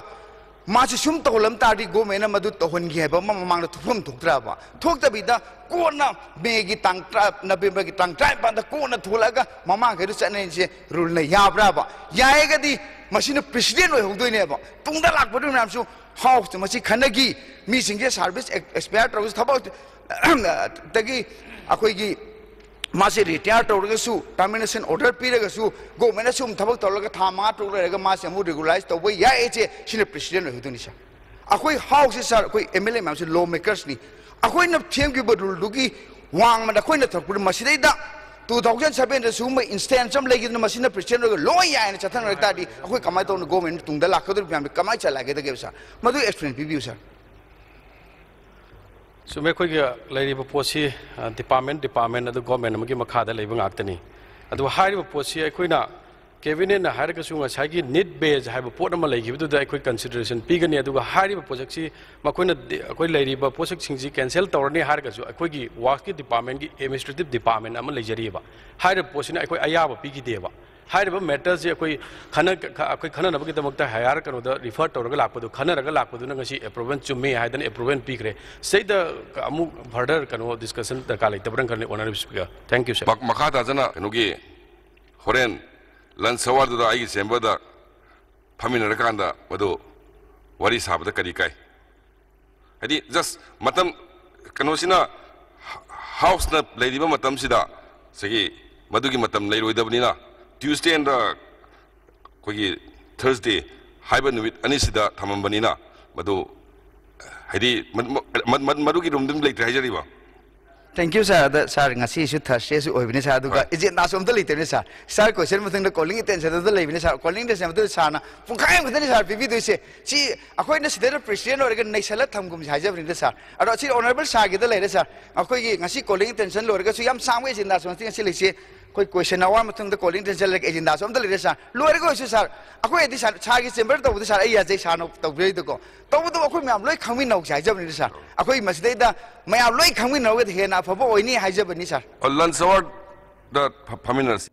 ꯃꯥꯁꯤ ꯁꯨꯝ ꯇꯧꯍꯜꯂꯝ ꯇꯥꯔꯗꯤ ꯒꯣꯔꯃꯦꯟꯅ ꯃꯗꯨ ꯇꯧꯍꯟꯒꯦ ꯍꯥꯏꯕ ꯑꯃ ꯃꯃꯥꯡꯗ ꯊꯣꯛꯐꯝ ꯊꯣꯛꯇ꯭ꯔꯕ? ꯊꯣꯛꯇꯕꯤꯗ ꯀꯣꯟꯅ ꯃꯦꯒꯤ ꯇꯥꯡ ꯇꯔꯥ, ꯅꯕꯦꯝꯕꯔꯒꯤ ꯇꯥꯡ ꯇꯔꯥꯅꯤꯄꯥꯟꯗ ꯀꯣꯟꯅ ꯊꯣꯛꯂꯛꯑꯒ ꯃꯃꯥꯡꯈꯩꯗꯣ ꯆꯠꯅꯔꯤꯁꯦ ꯔꯨꯜꯅ ꯌꯥꯕ꯭ꯔꯕ? ꯌꯥꯔꯒꯗꯤ ꯃꯁꯤꯅ ꯄ꯭ꯔꯦꯁꯤꯗꯦꯟ ꯑꯣꯏꯍꯧꯗꯣꯏꯅꯦꯕ꯫ ꯇꯨꯡꯗ ꯂꯥꯛꯄꯗꯨ ꯃꯌꯥꯝꯁꯨ ꯍꯥꯎꯁꯇ ꯃꯁꯤ ꯈꯟꯅꯈꯤ, ꯃꯤꯁꯤꯡꯁꯦ ꯁꯥꯔꯚꯤꯁ ꯑꯦꯛꯁꯄꯥꯌꯔ ꯇꯧꯔꯒꯁꯨ ꯊꯕꯛ ꯗꯒꯤ ꯑꯩꯈꯣꯏꯒꯤ ꯃꯥꯁꯦ ꯔꯤꯇꯥꯌꯔ ꯇꯧꯔꯒꯁꯨ, ꯇꯔꯃꯤꯅꯦꯁꯟ ꯑꯣꯔꯗꯔ ꯄꯤꯔꯒꯁꯨ, ꯒꯣꯔꯃꯦꯟꯅ ꯁꯨꯝ ꯊꯕꯛ ꯇꯧꯔꯒ ꯊꯥ ꯃꯉꯥ ꯇꯔꯨꯛ ꯂꯩꯔꯒ ꯃꯥꯁꯦ ꯑꯃꯨꯛ ꯔꯤꯒꯨꯂꯔꯥꯏꯁ ꯇꯧꯕ ꯌꯥꯏ꯫ ꯁꯤꯅ ꯄ꯭ꯔꯦꯁꯤꯗꯦꯟ ꯑꯣꯏꯍꯧꯗꯣꯏꯅꯤ ꯁꯥꯔ꯫ ꯑꯩꯈꯣꯏ ꯍꯥꯎꯁꯁꯤ ꯁꯥꯔ, ꯑꯩꯈꯣꯏ ꯑꯦꯝ ꯑꯦꯜ ꯑꯦ ꯃꯌꯥꯝꯁꯤ ꯂꯣ ꯃꯦꯀꯔꯁꯅꯤ꯫ ꯑꯩꯈꯣꯏꯅ ꯁꯦꯝꯈꯤꯕ ꯔꯨꯜꯗꯨꯒꯤ ꯋꯥꯡꯃꯗ ꯑꯩꯈꯣꯏꯅ ꯊꯛꯄꯗ ꯃꯁꯤꯗꯩꯗ ꯇꯨ ꯊꯥꯎꯖꯟ ꯁꯚꯦꯟꯗ ꯁꯤꯒꯨꯝꯕ ꯏꯟꯁꯇꯦꯟꯁ ꯑꯃ ꯂꯩꯈꯤꯗꯅ ꯃꯁꯤꯅ ꯄ꯭ꯔꯦꯁꯤꯗꯦꯟ ꯑꯣꯏꯔꯒ ꯂꯣꯏ ꯌꯥꯏꯅ ꯆꯠꯊꯅꯔꯛ ꯇꯥꯔꯗꯤ ꯑꯩꯈꯣꯏ ꯀꯃꯥꯏꯅ ꯇꯧꯅ ꯒꯣꯔꯃꯦꯟ ꯇꯨꯡꯗ ꯂꯥꯛꯀꯗꯧꯔꯤꯕ ꯃꯌꯥꯝꯗꯣ ꯀꯃꯥꯏꯅ ꯆꯂꯥꯏꯒꯗꯒꯦꯕ ꯁꯥꯔ? ꯃꯗꯨ ꯑꯦꯛꯁꯄ꯭ꯂꯦꯟ ꯄꯤꯕꯤꯌꯨ ꯁꯥꯔ꯫ ꯆꯨꯝꯃꯦ, ꯑꯩꯈꯣꯏꯒꯤ ꯂꯩꯔꯤꯕ ꯄꯣꯠꯁꯤ, ꯑ, ꯗꯤꯄꯥꯔꯠꯃꯦꯟ, ꯗꯤꯄꯥꯔꯠꯃꯦꯟ ꯑꯗꯨ ꯒꯣꯔꯃꯦꯟ ꯑꯃꯒꯤ ꯃꯈꯥꯗ ꯂꯩꯕ ꯉꯥꯛꯇꯅꯤ꯫ ꯑꯗꯨꯕꯨ ꯍꯥꯏꯔꯤꯕ ꯄꯣꯠꯁꯤ ꯑꯩꯈꯣꯏꯅ ꯀꯦꯕꯤꯅꯦꯠꯅ ꯍꯥꯏꯔꯒꯁꯨ ꯉꯁꯥꯏꯒꯤ ꯅꯤꯗ ꯕꯦꯖ ꯍꯥꯏꯕ ꯄꯣꯠ ꯑꯃ ꯂꯩꯈꯤꯕꯗꯨꯗ ꯑꯩꯈꯣꯏ ꯀꯟꯁꯤꯗꯔꯦꯁꯟ ꯄꯤꯒꯅꯤ꯫ ꯑꯗꯨꯒ ꯍꯥꯏꯔꯤꯕ ꯄꯣꯠꯁꯛꯁꯤ ꯃꯈꯣꯏꯅ ꯗꯤ-, ꯑꯩꯈꯣꯏ ꯂꯩꯔꯤꯕ ꯄꯣꯠꯁꯛꯁꯤꯡꯁꯤ ꯀꯦꯟꯁꯦꯜ ꯇꯧꯔꯅꯤ ꯍꯥꯏꯔꯒꯁꯨ ꯑꯩꯈꯣꯏꯒꯤ ꯋꯥꯔꯛꯁꯀꯤ ꯗꯤꯄꯥꯔꯠꯃꯦꯟꯒꯤ ꯑꯦꯗꯃꯤꯅꯤꯁꯇ꯭ꯔꯦꯇꯤꯞ ꯗꯤꯄꯥꯔꯠꯃꯦꯟ ꯑꯃ ꯂꯩꯖꯔꯤꯑꯕ꯫ ꯍꯥꯏꯔꯤꯕ ꯄꯣꯠꯁꯤꯅ ꯑꯩꯈꯣꯏ ꯑꯌꯥꯕ ꯄꯤꯈꯤꯗꯦꯕ꯫ ꯍꯥꯏꯔꯤꯕ ꯃꯦꯇꯔꯁꯤ ꯑꯩꯈꯣꯏ ꯈꯟꯅ-, ꯑꯩꯈꯣꯏ ꯈꯟꯅꯅꯕꯒꯤꯗꯃꯛꯇ ꯍꯥꯏꯌꯔ ꯀꯩꯅꯣꯗ ꯔꯤꯐꯔ ꯇꯧꯔꯒ ꯂꯥꯛꯄꯗꯨ, ꯈꯟꯅꯔꯒ ꯂꯥꯛꯄꯗꯨꯅ ꯉꯁꯤ ꯑꯦꯄ꯭ꯔꯨꯚꯦꯜ ꯆꯨꯝꯃꯤ ꯍꯥꯏꯗꯅ ꯑꯦꯄ꯭ꯔꯨꯚꯦꯜ ꯄꯤꯈ꯭ꯔꯦ꯫ ꯁꯤꯗꯩꯗ ꯑꯃꯨꯛ ꯐꯔꯗꯔ ꯀꯩꯅꯣ ꯗꯤꯁꯀꯁꯟ ꯗꯔꯀꯥꯔ ꯂꯩꯇꯕ꯭ꯔꯅ ꯈꯜꯂꯤ, honourable speaker. Thank you, sir. ꯃ-, ꯃꯈꯥ ꯇꯥꯖꯅ ꯀꯩꯅꯣꯒꯤ ꯍꯣꯔꯦꯟ ꯂꯟꯁ ꯑꯋꯥꯔꯗꯨꯗ ꯑꯩꯒꯤ ꯆꯦꯝꯕꯔꯗ ꯐꯝꯃꯤꯟꯅꯔꯀꯥꯟꯗ ꯃꯗꯨ ꯋꯥꯔꯤ ꯁꯥꯕꯗ ꯀꯔꯤ ꯀꯥꯏ? ꯍꯥꯏꯗꯤ, ꯖꯁ ꯃꯇꯝ, ꯀꯩꯅꯣꯁꯤꯅ, ꯍꯥꯎꯁꯅ ꯂꯩꯔꯤꯕ ꯃꯇꯝꯁꯤꯗ ꯉꯁꯥꯏꯒꯤ ꯃꯗꯨꯒꯤ ꯃꯇꯝ ꯂꯩꯔꯣꯏꯗꯕꯅꯤꯅ, ꯇ꯭ꯌꯨꯁꯗꯦ and ꯑꯩꯈꯣꯏꯒꯤ ꯊꯔꯁꯗꯦ ꯍꯥꯏꯕ ꯅꯨꯃꯤꯠ ꯑꯅꯤꯁꯤꯗ ꯊꯝꯃꯝꯕꯅꯤꯅ, ꯃꯗꯨ, ꯍꯥꯏꯗꯤ, ꯃ-, ꯃ-, ꯃ-, ꯃ-, ꯃꯗꯨꯒꯤ ꯔꯨꯝꯗꯨ ꯂꯩꯇ꯭ꯔꯦ ꯍꯥꯏꯖꯔꯤꯕ꯫ Thank you, sir. ꯑꯗ, sir, ꯉꯁꯤꯁꯨ ꯊꯔꯁꯗꯦꯁꯨ ꯑꯣꯏꯕꯅꯤ, sir, ꯑꯗꯨꯒ ꯍꯣꯏ꯫ ꯑꯦꯖꯦꯟꯗꯥꯁꯨ ꯑꯝꯇ ꯂꯩꯇꯕꯅꯤ, sir꯫ Sir, question ꯃꯇꯨꯡꯗ calling attention ꯑꯝꯇ ꯂꯩꯕꯅꯤ, sir꯫ Calling attention ꯑꯗꯨ sirꯅ ꯄꯨꯡꯈꯥꯏ ꯑꯃꯈꯛꯇꯅꯤ, sir, ꯄꯤꯕꯤꯗꯣꯏꯁꯦ꯫ ꯁꯤ ꯑꯩꯈꯣꯏꯅ ꯁꯤꯗꯩꯗ ꯄ꯭ꯔꯦꯁꯤꯗꯦꯟ ꯑꯣꯏꯔꯒ ꯅꯩꯁꯜꯂ ꯊꯝꯒꯨꯝꯁꯦ ꯍꯥꯏꯖꯕꯅꯤꯗ, sir꯫ ꯑꯗꯣ ꯁꯤ ꯑꯣꯅꯔꯦꯕꯜ ꯁꯥꯔꯒꯤꯗ ꯂꯩꯔꯦ, sir꯫ ꯑꯩꯈꯣꯏꯒꯤ ꯉꯁꯤ calling attention ꯂꯣꯏꯔꯒꯁꯨ ꯌꯥꯝ ꯁꯥꯡꯕ ꯑꯦꯖꯦꯟꯗꯥꯁꯨ ꯉꯁꯤ, ꯉꯁꯤ ꯂꯩꯁꯦ꯫ ꯑꯩꯈꯣꯏ question hour ꯃꯇꯨꯡꯗ calling attention ꯂꯩꯔꯒ ꯑꯦꯖꯦꯟꯗꯥꯁꯨ ꯑꯝꯇ ꯂꯩꯔꯦ, sir꯫ ꯂꯣꯏꯔꯒ ꯑꯣꯏꯁꯨ, sir, ꯑꯩꯈꯣꯏ ꯍꯥꯏꯗꯤ, sir, sirꯒꯤ ꯆꯦꯝꯕꯔ ꯇꯧꯕꯗ, sir, ꯑꯩ ꯌꯥꯖꯩ, sirꯅ ꯇꯧꯕꯤꯔꯛꯏꯗꯨꯀꯣ꯫ ꯇꯧꯕꯇꯕꯨ ꯑꯩꯈꯣꯏ ꯃꯌꯥꯝ ꯂꯣꯏ ꯈꯪꯃꯤꯟꯅꯍꯧꯁꯦ ꯍꯥꯏꯖꯕꯅꯤꯗ, sir꯫ ꯑꯩꯈꯣꯏ ꯃꯁꯤꯗꯩꯗ ꯃꯌꯥꯝ ꯂꯣꯏ ꯈꯪꯃꯤꯟꯅꯍꯧꯔꯒꯗꯤ ꯍꯦꯟꯅ ꯑꯐꯕ ꯑꯣꯏꯅꯤ ꯍꯥꯏꯖꯕꯅꯤ, sir꯫ ꯑꯣ, ꯂꯟꯁ ꯑꯋꯥꯔꯗ ꯐ-, ꯐꯝꯃꯤꯟꯅꯔꯁꯤ꯫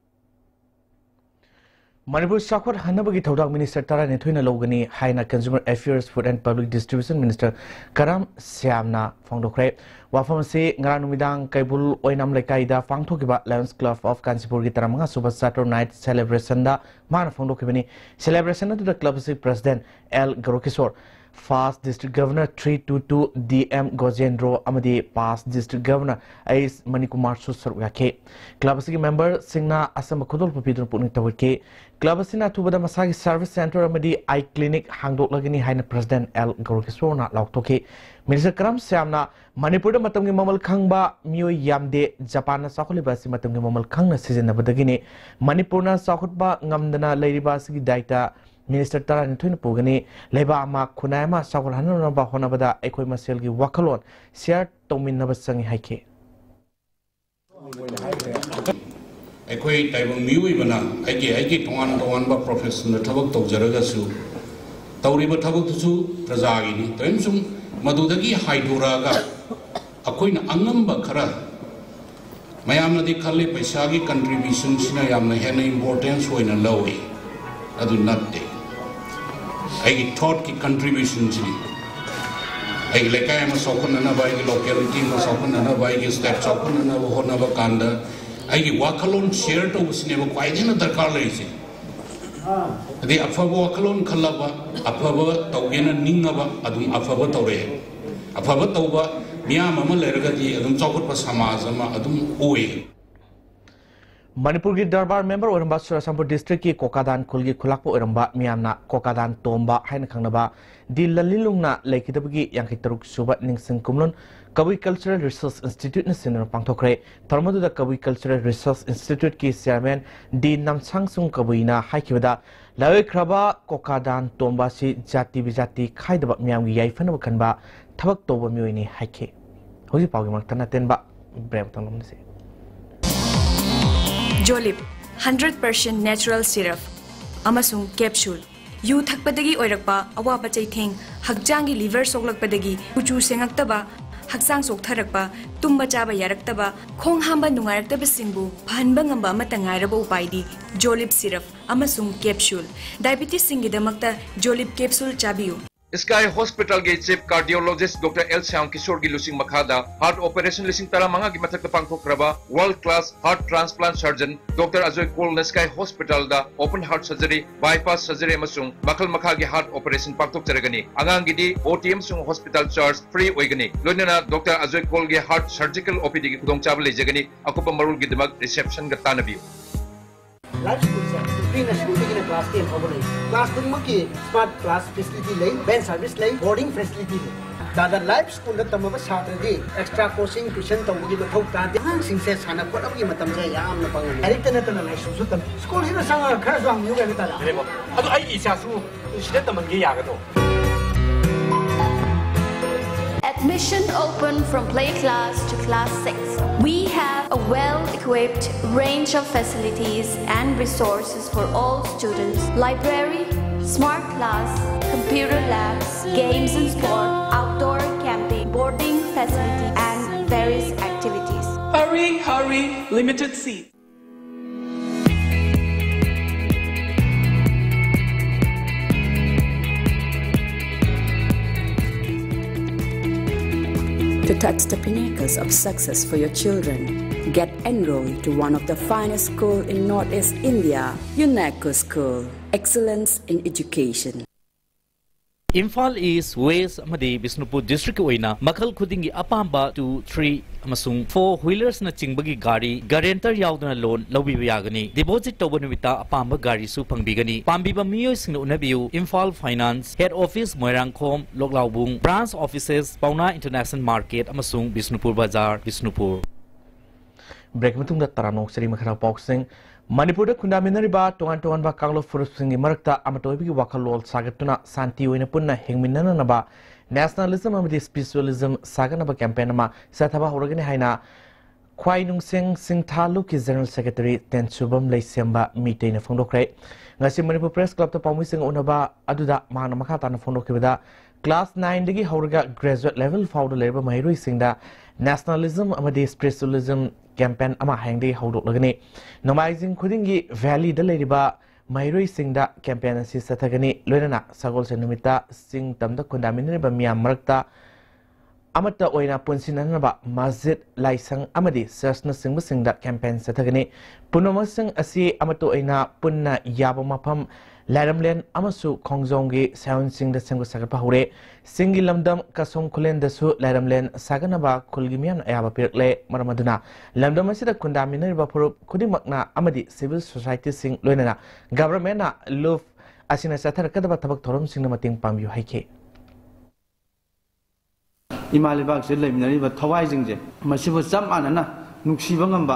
ꯃꯅꯤꯄꯨꯔ ꯆꯥꯎꯈꯠꯍꯟꯅꯕꯒꯤ ꯊꯧꯗꯥꯡ ꯃꯤꯅꯤꯁꯇꯔ ꯇꯔꯥꯅꯤꯊꯣꯏꯅ ꯂꯧꯒꯅꯤ ꯍꯥꯏꯅ Consumer Affairs, Food and Public Distribution Minister ꯀꯔꯥꯝ ꯁ꯭ꯌꯥꯝꯅ ꯐꯣꯡꯗꯣꯛꯈ꯭ꯔꯦ꯫ ꯋꯥꯐꯝ ꯑꯁꯤ ꯉꯔꯥꯡ ꯅꯨꯃꯤꯗꯥꯡ ꯀꯩꯕꯨꯜ ꯑꯣꯏꯅꯥꯝ ꯂꯩꯀꯥꯏꯗ ꯄꯥꯡꯊꯣꯛꯈꯤꯕ Lions Club of ꯀꯥꯟꯆꯤꯄꯨꯔꯒꯤ ꯇꯔꯥꯃꯉꯥ ꯁꯨꯕ Charter Night Celebration ꯗ ꯃꯥꯅ ꯐꯣꯡꯗꯣꯛꯈꯤꯕꯅꯤ꯫ Celebration ꯑꯗꯨꯗ club ꯑꯁꯤ President L Gourkishor, past District Governor three two two D M Gojendro ꯑꯃꯗꯤ past District Governor ꯑꯩꯁ ꯃꯅꯤꯀꯨꯃꯥꯔꯁꯨ ꯁꯔꯨꯛ ꯌꯥꯈꯤ꯫ Club ꯑꯁꯤꯒꯤ member ꯁꯤꯡꯅ ꯑꯆꯝꯕ ꯈꯨꯗꯣꯜꯄꯣꯠ ꯄꯤꯗꯨꯅ ꯄꯨꯛꯅꯤꯡ ꯊꯧꯒꯠꯈꯤ꯫ Club ꯑꯁꯤꯅ ꯑꯊꯨꯕꯗ ꯃꯁꯥꯒꯤ service centre ꯑꯃꯗꯤ eye clinic ꯍꯥꯡꯗꯣꯛꯂꯒꯅꯤ ꯍꯥꯏꯅ President ꯑꯦꯜ ꯒꯧꯔꯀꯤꯁꯣꯔꯅ ꯂꯥꯎꯊꯣꯛꯈꯤ꯫ Minister ꯀꯔꯥꯝ ꯁ꯭ꯌꯥꯝꯅ ꯃꯅꯤꯄꯨꯔꯗ ꯃꯇꯝꯒꯤ ꯃꯃꯜ ꯈꯪꯕ ꯃꯤꯑꯣꯏ ꯌꯥꯝꯗꯦ, ꯖꯄꯥꯟꯅ ꯆꯥꯎꯈꯠꯂꯤꯕ ꯑꯁꯤ ꯃꯇꯝꯒꯤ ꯃꯃꯜ ꯈꯪꯅ ꯁꯤꯖꯤꯟꯅꯕꯗꯒꯤꯅꯤ꯫ ꯃꯅꯤꯄꯨꯔꯅ ꯆꯥꯎꯈꯠꯄ ꯉꯝꯗꯅ ꯂꯩꯔꯤꯕ ꯑꯁꯤꯒꯤ ꯗꯥꯏꯇ Minister ꯇꯔꯥꯅꯤꯊꯣꯏꯅ ꯄꯨꯒꯅꯤ꯫ ꯂꯩꯕꯥꯛ ꯑꯃ, ꯈꯨꯟꯅꯥꯏ ꯑꯃ ꯆꯥꯎꯈꯠꯍꯟꯅꯕ ꯍꯣꯠꯅꯕꯗ ꯑꯩꯈꯣꯏ ꯃꯁꯦꯜꯒꯤ ꯋꯥꯈꯜꯂꯣꯟ share ꯇꯧꯃꯤꯟꯅꯕ ꯆꯪꯏ ꯍꯥꯏꯈꯤ꯫ ꯑꯩꯈꯣꯏ ꯇꯥꯏꯕꯪ ꯃꯤꯑꯣꯏꯕꯅ ꯑꯩꯒꯤ ꯑꯩꯒꯤ ꯇꯣꯉꯥꯟ ꯇꯣꯉꯥꯟꯕ professionꯗ ꯊꯕꯛ ꯇꯧꯖꯔꯒꯁꯨ, ꯇꯧꯔꯤꯕ ꯊꯕꯛꯇꯨꯁꯨ ꯄ꯭ꯔꯖꯥꯒꯤꯅꯤ꯫ ꯇꯧꯔꯤꯕꯁꯨ ꯃꯗꯨꯗꯒꯤ ꯍꯥꯏꯗꯣꯔꯛꯑꯒ ꯑꯩꯈꯣꯏꯅ ꯑꯉꯝꯕ ꯈꯔ ꯃꯌꯥꯝꯅꯗꯤ ꯈꯜꯂꯤ ꯄꯩꯁꯥꯒꯤ contributionꯁꯤꯅ ꯌꯥꯝꯅ ꯍꯦꯟꯅ importance ꯑꯣꯏꯅ ꯂꯧꯏ꯫ ꯑꯗꯨ ꯅꯠꯇꯦ꯫ ꯑꯩꯒꯤ thoughtꯀꯤ contributionꯁꯤꯅꯤ꯫ ꯑꯩꯒꯤ ꯂꯩꯀꯥꯏ ꯑꯃ ꯆꯥꯎꯈꯠꯅꯅꯕ, ꯑꯩꯒꯤ locality ꯑꯃ ꯆꯥꯎꯈꯠꯅꯅꯕ, ꯑꯩꯒꯤ state ꯆꯥꯎꯈꯠꯅꯅꯕ ꯍꯣꯠꯅꯕ ꯀꯥꯟꯗ ꯑꯩꯒꯤ ꯋꯥꯈꯜꯂꯣꯟ share ꯇꯧꯕꯁꯤꯅꯦꯕ ꯈ꯭ꯋꯥꯏꯗꯒꯤ ꯍꯦꯟꯅ ꯗꯔꯀꯥꯔ ꯂꯩꯔꯤꯁꯦ꯫ ꯑꯗꯩ ꯑꯐꯕ ꯋꯥꯈꯜꯂꯣꯟ ꯈꯜꯂꯕ, ꯑꯐꯕ ꯇꯧꯒꯦꯅ ꯅꯤꯡꯉꯕ ꯑꯗꯨꯝ ꯑꯐꯕ ꯇꯧꯔꯛꯑꯦ꯫ ꯑꯐꯕ ꯇꯧꯕ ꯃꯤꯌꯥꯝ ꯑꯃ ꯂꯩꯔꯒꯗꯤ ꯑꯗꯨꯝ ꯆꯥꯎꯈꯠꯄ ꯁꯃꯥꯖ ꯑꯃ ꯑꯗꯨꯝ ꯑꯣꯏ꯫ ꯃꯅꯤꯄꯨꯔꯒꯤ ꯗꯔꯕꯥꯔ member ꯑꯣꯏꯔꯝꯕ ꯆꯨꯔꯆꯥꯟꯄꯨꯔ districtꯀꯤ ꯀꯣꯀꯥꯗꯥꯟ ꯈꯨꯜꯒꯤ ꯈꯨꯂꯥꯛꯄ ꯑꯣꯏꯔꯝꯕ ꯃꯤꯌꯥꯝꯅ ꯀꯣꯀꯥꯗꯥꯟ ꯇꯣꯝꯕ ꯍꯥꯏꯅ ꯈꯪꯅꯕ ꯗꯤ ꯂꯟꯂꯤꯂꯨꯡꯅ ꯂꯩꯈꯤꯗꯕꯒꯤ ꯌꯥꯡꯈꯩ ꯇꯔꯨꯛ ꯁꯨꯕ ꯅꯤꯡꯁꯤꯡ ꯀꯨꯝꯂꯣꯟ ꯀꯕꯨꯏ Cultural Research Instituteꯅ ꯁꯤꯟꯗꯨꯅ ꯄꯥꯡꯊꯣꯛꯈ꯭ꯔꯦ꯫ ꯊꯧꯔꯝ ꯑꯗꯨꯗ ꯀꯕꯨꯏ Cultural Research Instituteꯀꯤ chairman ꯗꯤ ꯅꯝꯁꯥꯡꯁꯨꯡ ꯀꯕꯨꯏꯅ ꯍꯥꯏꯈꯤꯕꯗ, ꯂꯥꯏꯑꯣꯏꯈ꯭ꯔꯕ ꯀꯣꯀꯥꯗꯥꯟ ꯇꯣꯝꯕ ꯑꯁꯤ ꯖꯥꯇꯤ ꯕꯤꯖꯥꯇꯤ ꯈꯥꯏꯗꯕ, ꯃꯤꯌꯥꯝꯒꯤ ꯌꯥꯏꯐꯅꯕ ꯈꯟꯕ ꯊꯕꯛ ꯇꯧꯕ ꯃꯤꯑꯣꯏꯅꯤ ꯍꯥꯏꯈꯤ꯫ ꯍꯧꯖꯤꯛ ꯄꯥꯎꯒꯤ ꯃꯔꯛꯇ ꯑꯇꯦꯟꯕ break ꯑꯃꯇꯪ ꯂꯧꯃꯤꯟꯅꯁꯤ꯫ ꯖꯣꯂꯤꯞ, hundred percent natural syrup ꯑꯃꯁꯨꯡ capsule꯫ ꯌꯨ ꯊꯛꯄꯗꯒꯤ ꯑꯣꯏꯔꯛꯄ ꯑꯋꯥꯕ ꯆꯩꯊꯦꯡ, ꯍꯛꯆꯥꯡꯒꯤ liver ꯁꯣꯛꯂꯛꯄꯗꯒꯤ ꯀꯨꯆꯨ ꯁꯦꯡꯉꯛꯇꯕ, ꯍꯛꯆꯥꯡ ꯆꯣꯛꯊꯔꯛꯄ, ꯇꯨꯝꯕ ꯆꯥꯕ ꯌꯥꯔꯛꯇꯕ, ꯈꯣꯡ ꯍꯥꯝꯕ ꯅꯨꯡꯉꯥꯏꯔꯛꯇꯕꯁꯤꯡꯕꯨ ꯐꯍꯟꯕ ꯉꯝꯕ ꯑꯃꯠꯇ ꯉꯥꯏꯔꯕ ꯎꯄꯥꯏꯗꯤ ꯖꯣꯂꯤꯞ ꯁꯤꯔꯞ ꯑꯃꯁꯨꯡ ꯀꯦꯞꯁꯨꯜ꯫ ꯗꯥꯏꯕꯤꯇꯤꯁꯁꯤꯡꯒꯤꯗꯃꯛꯇ ꯖꯣꯂꯤꯞ ꯀꯦꯞꯁꯨꯜ ꯆꯥꯕꯤꯌꯨ꯫ Sky Hospitalꯒꯤ Chief Cardiologist Doctor L Shyam Kishoreꯒꯤ ꯂꯨꯆꯤꯡ ꯃꯈꯥꯗ heart operation ꯂꯤꯁꯤꯡ ꯇꯔꯥꯃꯉꯥꯒꯤ ꯃꯊꯛꯇ ꯄꯥꯡꯊꯣꯛꯈ꯭ꯔꯕ world class heart transplant surgeon Doctor Ajoy Kaulꯅ Sky Hospitalꯗ open heart surgery, bypass surgery ꯑꯃꯁꯨꯡ ꯃꯈꯜ ꯃꯈꯥꯒꯤ heart operation ꯄꯥꯡꯊꯣꯛꯆꯔꯒꯅꯤ꯫ ꯑꯉꯥꯡꯒꯤꯗꯤ O T ꯑꯃꯁꯨꯡ hospital charge free ꯑꯣꯏꯒꯅꯤ꯫ ꯂꯣꯏꯅꯅ Doctor Ajoy Kaulꯒꯤ heart surgical O P Dꯒꯤ ꯈꯨꯗꯣꯡꯆꯥꯕ ꯂꯩꯖꯒꯅꯤ꯫ ꯑꯀꯨꯞꯄ ꯃꯔꯣꯜꯒꯤꯗꯃꯛ receptionꯒ ꯇꯥꯟꯅꯕꯤꯌꯨ꯫ Life Schoolꯁꯦ pre nurseryꯗꯒꯤꯅ class ten ꯐꯥꯎꯕ ꯂꯩ꯫ Class ꯈꯨꯗꯤꯡꯃꯛꯀꯤ smart class facility ꯂꯩ, van service ꯂꯩ, boarding facility ꯂꯩ꯫ ꯇꯥꯗ Life Schoolꯗ ꯇꯝꯃꯕ ꯁꯥꯇ꯭ꯔꯗꯤ extra coaching tuition ꯇꯧꯕꯒꯤ ꯃꯊꯧ ꯇꯥꯗꯦ꯫ ꯑꯉꯥꯡꯁꯤꯡꯁꯦ ꯁꯥꯟꯅ ꯈꯣꯠꯅꯕꯒꯤ ꯃꯇꯝꯁꯦ ꯌꯥꯝꯅ ꯄꯪꯍꯜꯂꯤ꯫ ꯂꯥꯏꯔꯤꯛꯇ ꯅꯠꯇꯅ ꯂꯥꯏꯁꯨꯁꯨ ꯇꯝꯃꯤ꯫ Schoolꯁꯤꯗ ꯆꯪꯉꯒ ꯈꯔꯁꯨ ꯍꯪꯕꯤꯌꯨ ꯀꯩꯅꯣ ꯇꯥꯗ꯫ ꯑꯗꯣ ꯑꯩꯒꯤ ꯏꯆꯥꯁꯨ ꯁꯤꯗ ꯇꯝꯍꯟꯒꯦ ꯌꯥꯒꯗ꯭ꯔꯣ? Admission open from play class to class six. We have a well-equipped range of facilities and resources for all students. Library, smart class, computer labs, games and sport, outdoor camping, boarding facility, and various activities. Hurry, hurry, limited seats. To touch the pinnacles of success for your children, get enrolled to one of the finest school in Northeast India, UNECO School. Excellence in education. Imphal east, west ꯑꯃꯗꯤ ꯕꯤꯁꯅꯨꯄꯨꯔ ꯗꯤꯁꯇ꯭ꯔꯤꯛꯀꯤ ꯑꯣꯏꯅ ꯃꯈꯜ ꯈꯨꯗꯤꯡꯒꯤ ꯑꯄꯥꯝꯕ two, three ꯑꯃꯁꯨꯡ four wheelersꯅ ꯆꯤꯡꯕꯒꯤ ꯒꯥꯔꯤ guarantor ꯌꯥꯎꯗꯅ loan ꯂꯧꯕꯤꯕ ꯌꯥꯒꯅꯤ꯫ Deposit ꯇꯧꯕ ꯅꯨꯃꯤꯠꯇ ꯑꯄꯥꯝꯕ ꯒꯥꯔꯤꯁꯨ ꯐꯪꯕꯤꯒꯅꯤ꯫ ꯄꯥꯝꯕꯤꯕ ꯃꯤꯑꯣꯏꯁꯤꯡꯅ ꯎꯅꯕꯤꯌꯨ, Imphal finance, head office Moirangkhom, Loklaobung, branch offices ꯄꯥꯎꯅꯥ International Market ꯑꯃꯁꯨꯡ ꯕꯤꯁꯅꯨꯄꯨꯔ ꯕꯖꯥꯔ, ꯕꯤꯁꯅꯨꯄꯨꯔ꯫ Break ꯃꯇꯨꯡꯗ ꯇꯔꯥꯝꯅ ꯑꯣꯛꯆꯔꯤ꯫ ꯃꯈꯥ ꯄꯥꯎꯁꯤꯡ꯫ ꯃꯅꯤꯄꯨꯔꯗ ꯈꯨꯟꯗꯥꯃꯤꯟꯅꯔꯤꯕ ꯇꯣꯉꯥꯟ ꯇꯣꯉꯥꯟꯕ ꯀꯥꯡꯂꯨꯞ ꯐꯨꯔꯨꯞꯁꯤꯡꯒꯤ ꯃꯔꯛꯇ ꯑꯃꯠꯇ ꯑꯣꯏꯕꯒꯤ ꯋꯥꯈꯜꯂꯣꯟ ꯁꯥꯒꯠꯇꯨꯅ ꯁꯥꯟꯇꯤ ꯑꯣꯏꯅ ꯄꯨꯟꯅ ꯍꯤꯡꯃꯤꯟꯅꯅꯅꯕ nationalism ꯑꯃꯗꯤ spiritualism ꯁꯥꯒꯠꯅꯕ campaign ꯑꯃ ꯆꯠꯊꯕ ꯍꯧꯔꯒꯅꯤ ꯍꯥꯏꯅ ꯈ꯭ꯋꯥꯏ ꯅꯨꯡꯁꯦꯡ ꯁꯤꯡꯊꯥ ꯂꯨꯞꯀꯤ General Secretary ꯇꯦꯟꯁꯨꯕꯝ ꯂꯩꯁꯦꯝꯕ ꯃꯤꯇꯩꯅ ꯐꯣꯡꯗꯣꯛꯈ꯭ꯔꯦ꯫ ꯉꯁꯤ ꯃꯅꯤꯄꯨꯔ Press Clubꯇ ꯄꯥꯎꯃꯤꯁꯤꯡꯒ ꯎꯅꯕ ꯑꯗꯨꯗ ꯃꯍꯥꯛꯅ ꯃꯈꯥ ꯇꯥꯅ ꯐꯣꯡꯗꯣꯛꯈꯤꯕꯗ, class nine ꯗꯒꯤ ꯍꯧꯔꯒ graduate level ꯐꯥꯎꯗ ꯂꯩꯔꯤꯕ ꯃꯍꯩꯔꯣꯏꯁꯤꯡꯗ nationalism ꯑꯃꯗꯤ spiritualism campaign ꯑꯃ ꯍꯌꯦꯡꯗꯒꯤ ꯍꯧꯗꯣꯛꯂꯒꯅꯤ꯫ ꯅꯣꯡꯃꯥꯏꯖꯤꯡ ꯈꯨꯗꯤꯡꯒꯤ valley ꯗ ꯂꯩꯔꯤꯕ ꯃꯍꯩꯔꯣꯏꯁꯤꯡꯗ campaign ꯑꯁꯤ ꯆꯠꯊꯒꯅꯤ꯫ ꯂꯣꯏꯅꯅ ꯁꯒꯣꯜꯁꯦꯟ ꯅꯨꯃꯤꯠꯇ ꯆꯤꯡ ꯇꯝꯗ ꯈꯨꯟꯗꯥꯃꯤꯟꯅꯔꯤꯕ ꯃꯤꯌꯥꯝ ꯃꯔꯛꯇ ꯑꯃꯠꯇ ꯑꯣꯏꯅ ꯄꯨꯟꯁꯤꯟꯅꯅꯕ ꯃꯁꯖꯤꯗ, ꯂꯥꯏꯁꯪ ꯑꯃꯗꯤ church ꯅꯆꯤꯡꯕꯁꯤꯡꯗ campaign ꯆꯠꯊꯒꯅꯤ꯫ ꯄꯨꯝꯅꯃꯛꯁꯤꯡ ꯑꯁꯤ ꯑꯃꯠꯇ ꯑꯣꯏꯅ ꯄꯨꯟꯅ ꯌꯥꯕ ꯃꯐꯝ ꯂꯥꯏꯔꯝꯂꯦꯟ ꯑꯃꯁꯨ ꯈꯣꯡꯖꯣꯝꯒꯤ ꯁꯥꯌꯣꯟꯁꯤꯡꯗ ꯁꯦꯝꯒꯠ ꯁꯥꯒꯠꯄ ꯍꯧꯔꯦ꯫ ꯆꯤꯡꯒꯤ ꯂꯝꯗꯝ ꯀꯁꯣꯝ ꯈꯨꯂꯦꯟꯗꯁꯨ ꯂꯥꯏꯔꯝꯂꯦꯟ ꯁꯥꯒꯠꯅꯕ ꯈꯨꯜꯒꯤ ꯃꯤꯌꯥꯝꯅ ꯑꯌꯥꯕ ꯄꯤꯔꯛꯂꯦ꯫ ꯃꯔꯝ ꯑꯗꯨꯅ ꯂꯝꯗꯝ ꯑꯁꯤꯗ ꯈꯨꯟꯗꯥꯃꯤꯟꯅꯔꯤꯕ ꯐꯨꯔꯨꯞ ꯈꯨꯗꯤꯡꯃꯛꯅ ꯑꯃꯗꯤ civil society ꯁꯤꯡ, ꯂꯣꯏꯅꯅ government ꯅ ꯂꯨꯞ ꯑꯁꯤꯅ ꯆꯠꯊꯔꯛꯀꯗꯕ ꯊꯕꯛ ꯊꯧꯔꯝꯁꯤꯡꯗ ꯃꯇꯦꯡ ꯄꯥꯡꯕꯤꯌꯨ ꯍꯥꯏꯈꯤ꯫ ꯏꯃꯥ ꯂꯩꯕꯥꯛꯁꯤꯗ ꯂꯩꯃꯤꯟꯅꯔꯤꯕ ꯊꯋꯥꯏꯁꯤꯡꯁꯦ ꯃꯁꯤꯕꯨ ꯆꯞ ꯃꯥꯟꯅꯅ ꯅꯨꯡꯁꯤꯕ ꯉꯝꯕ,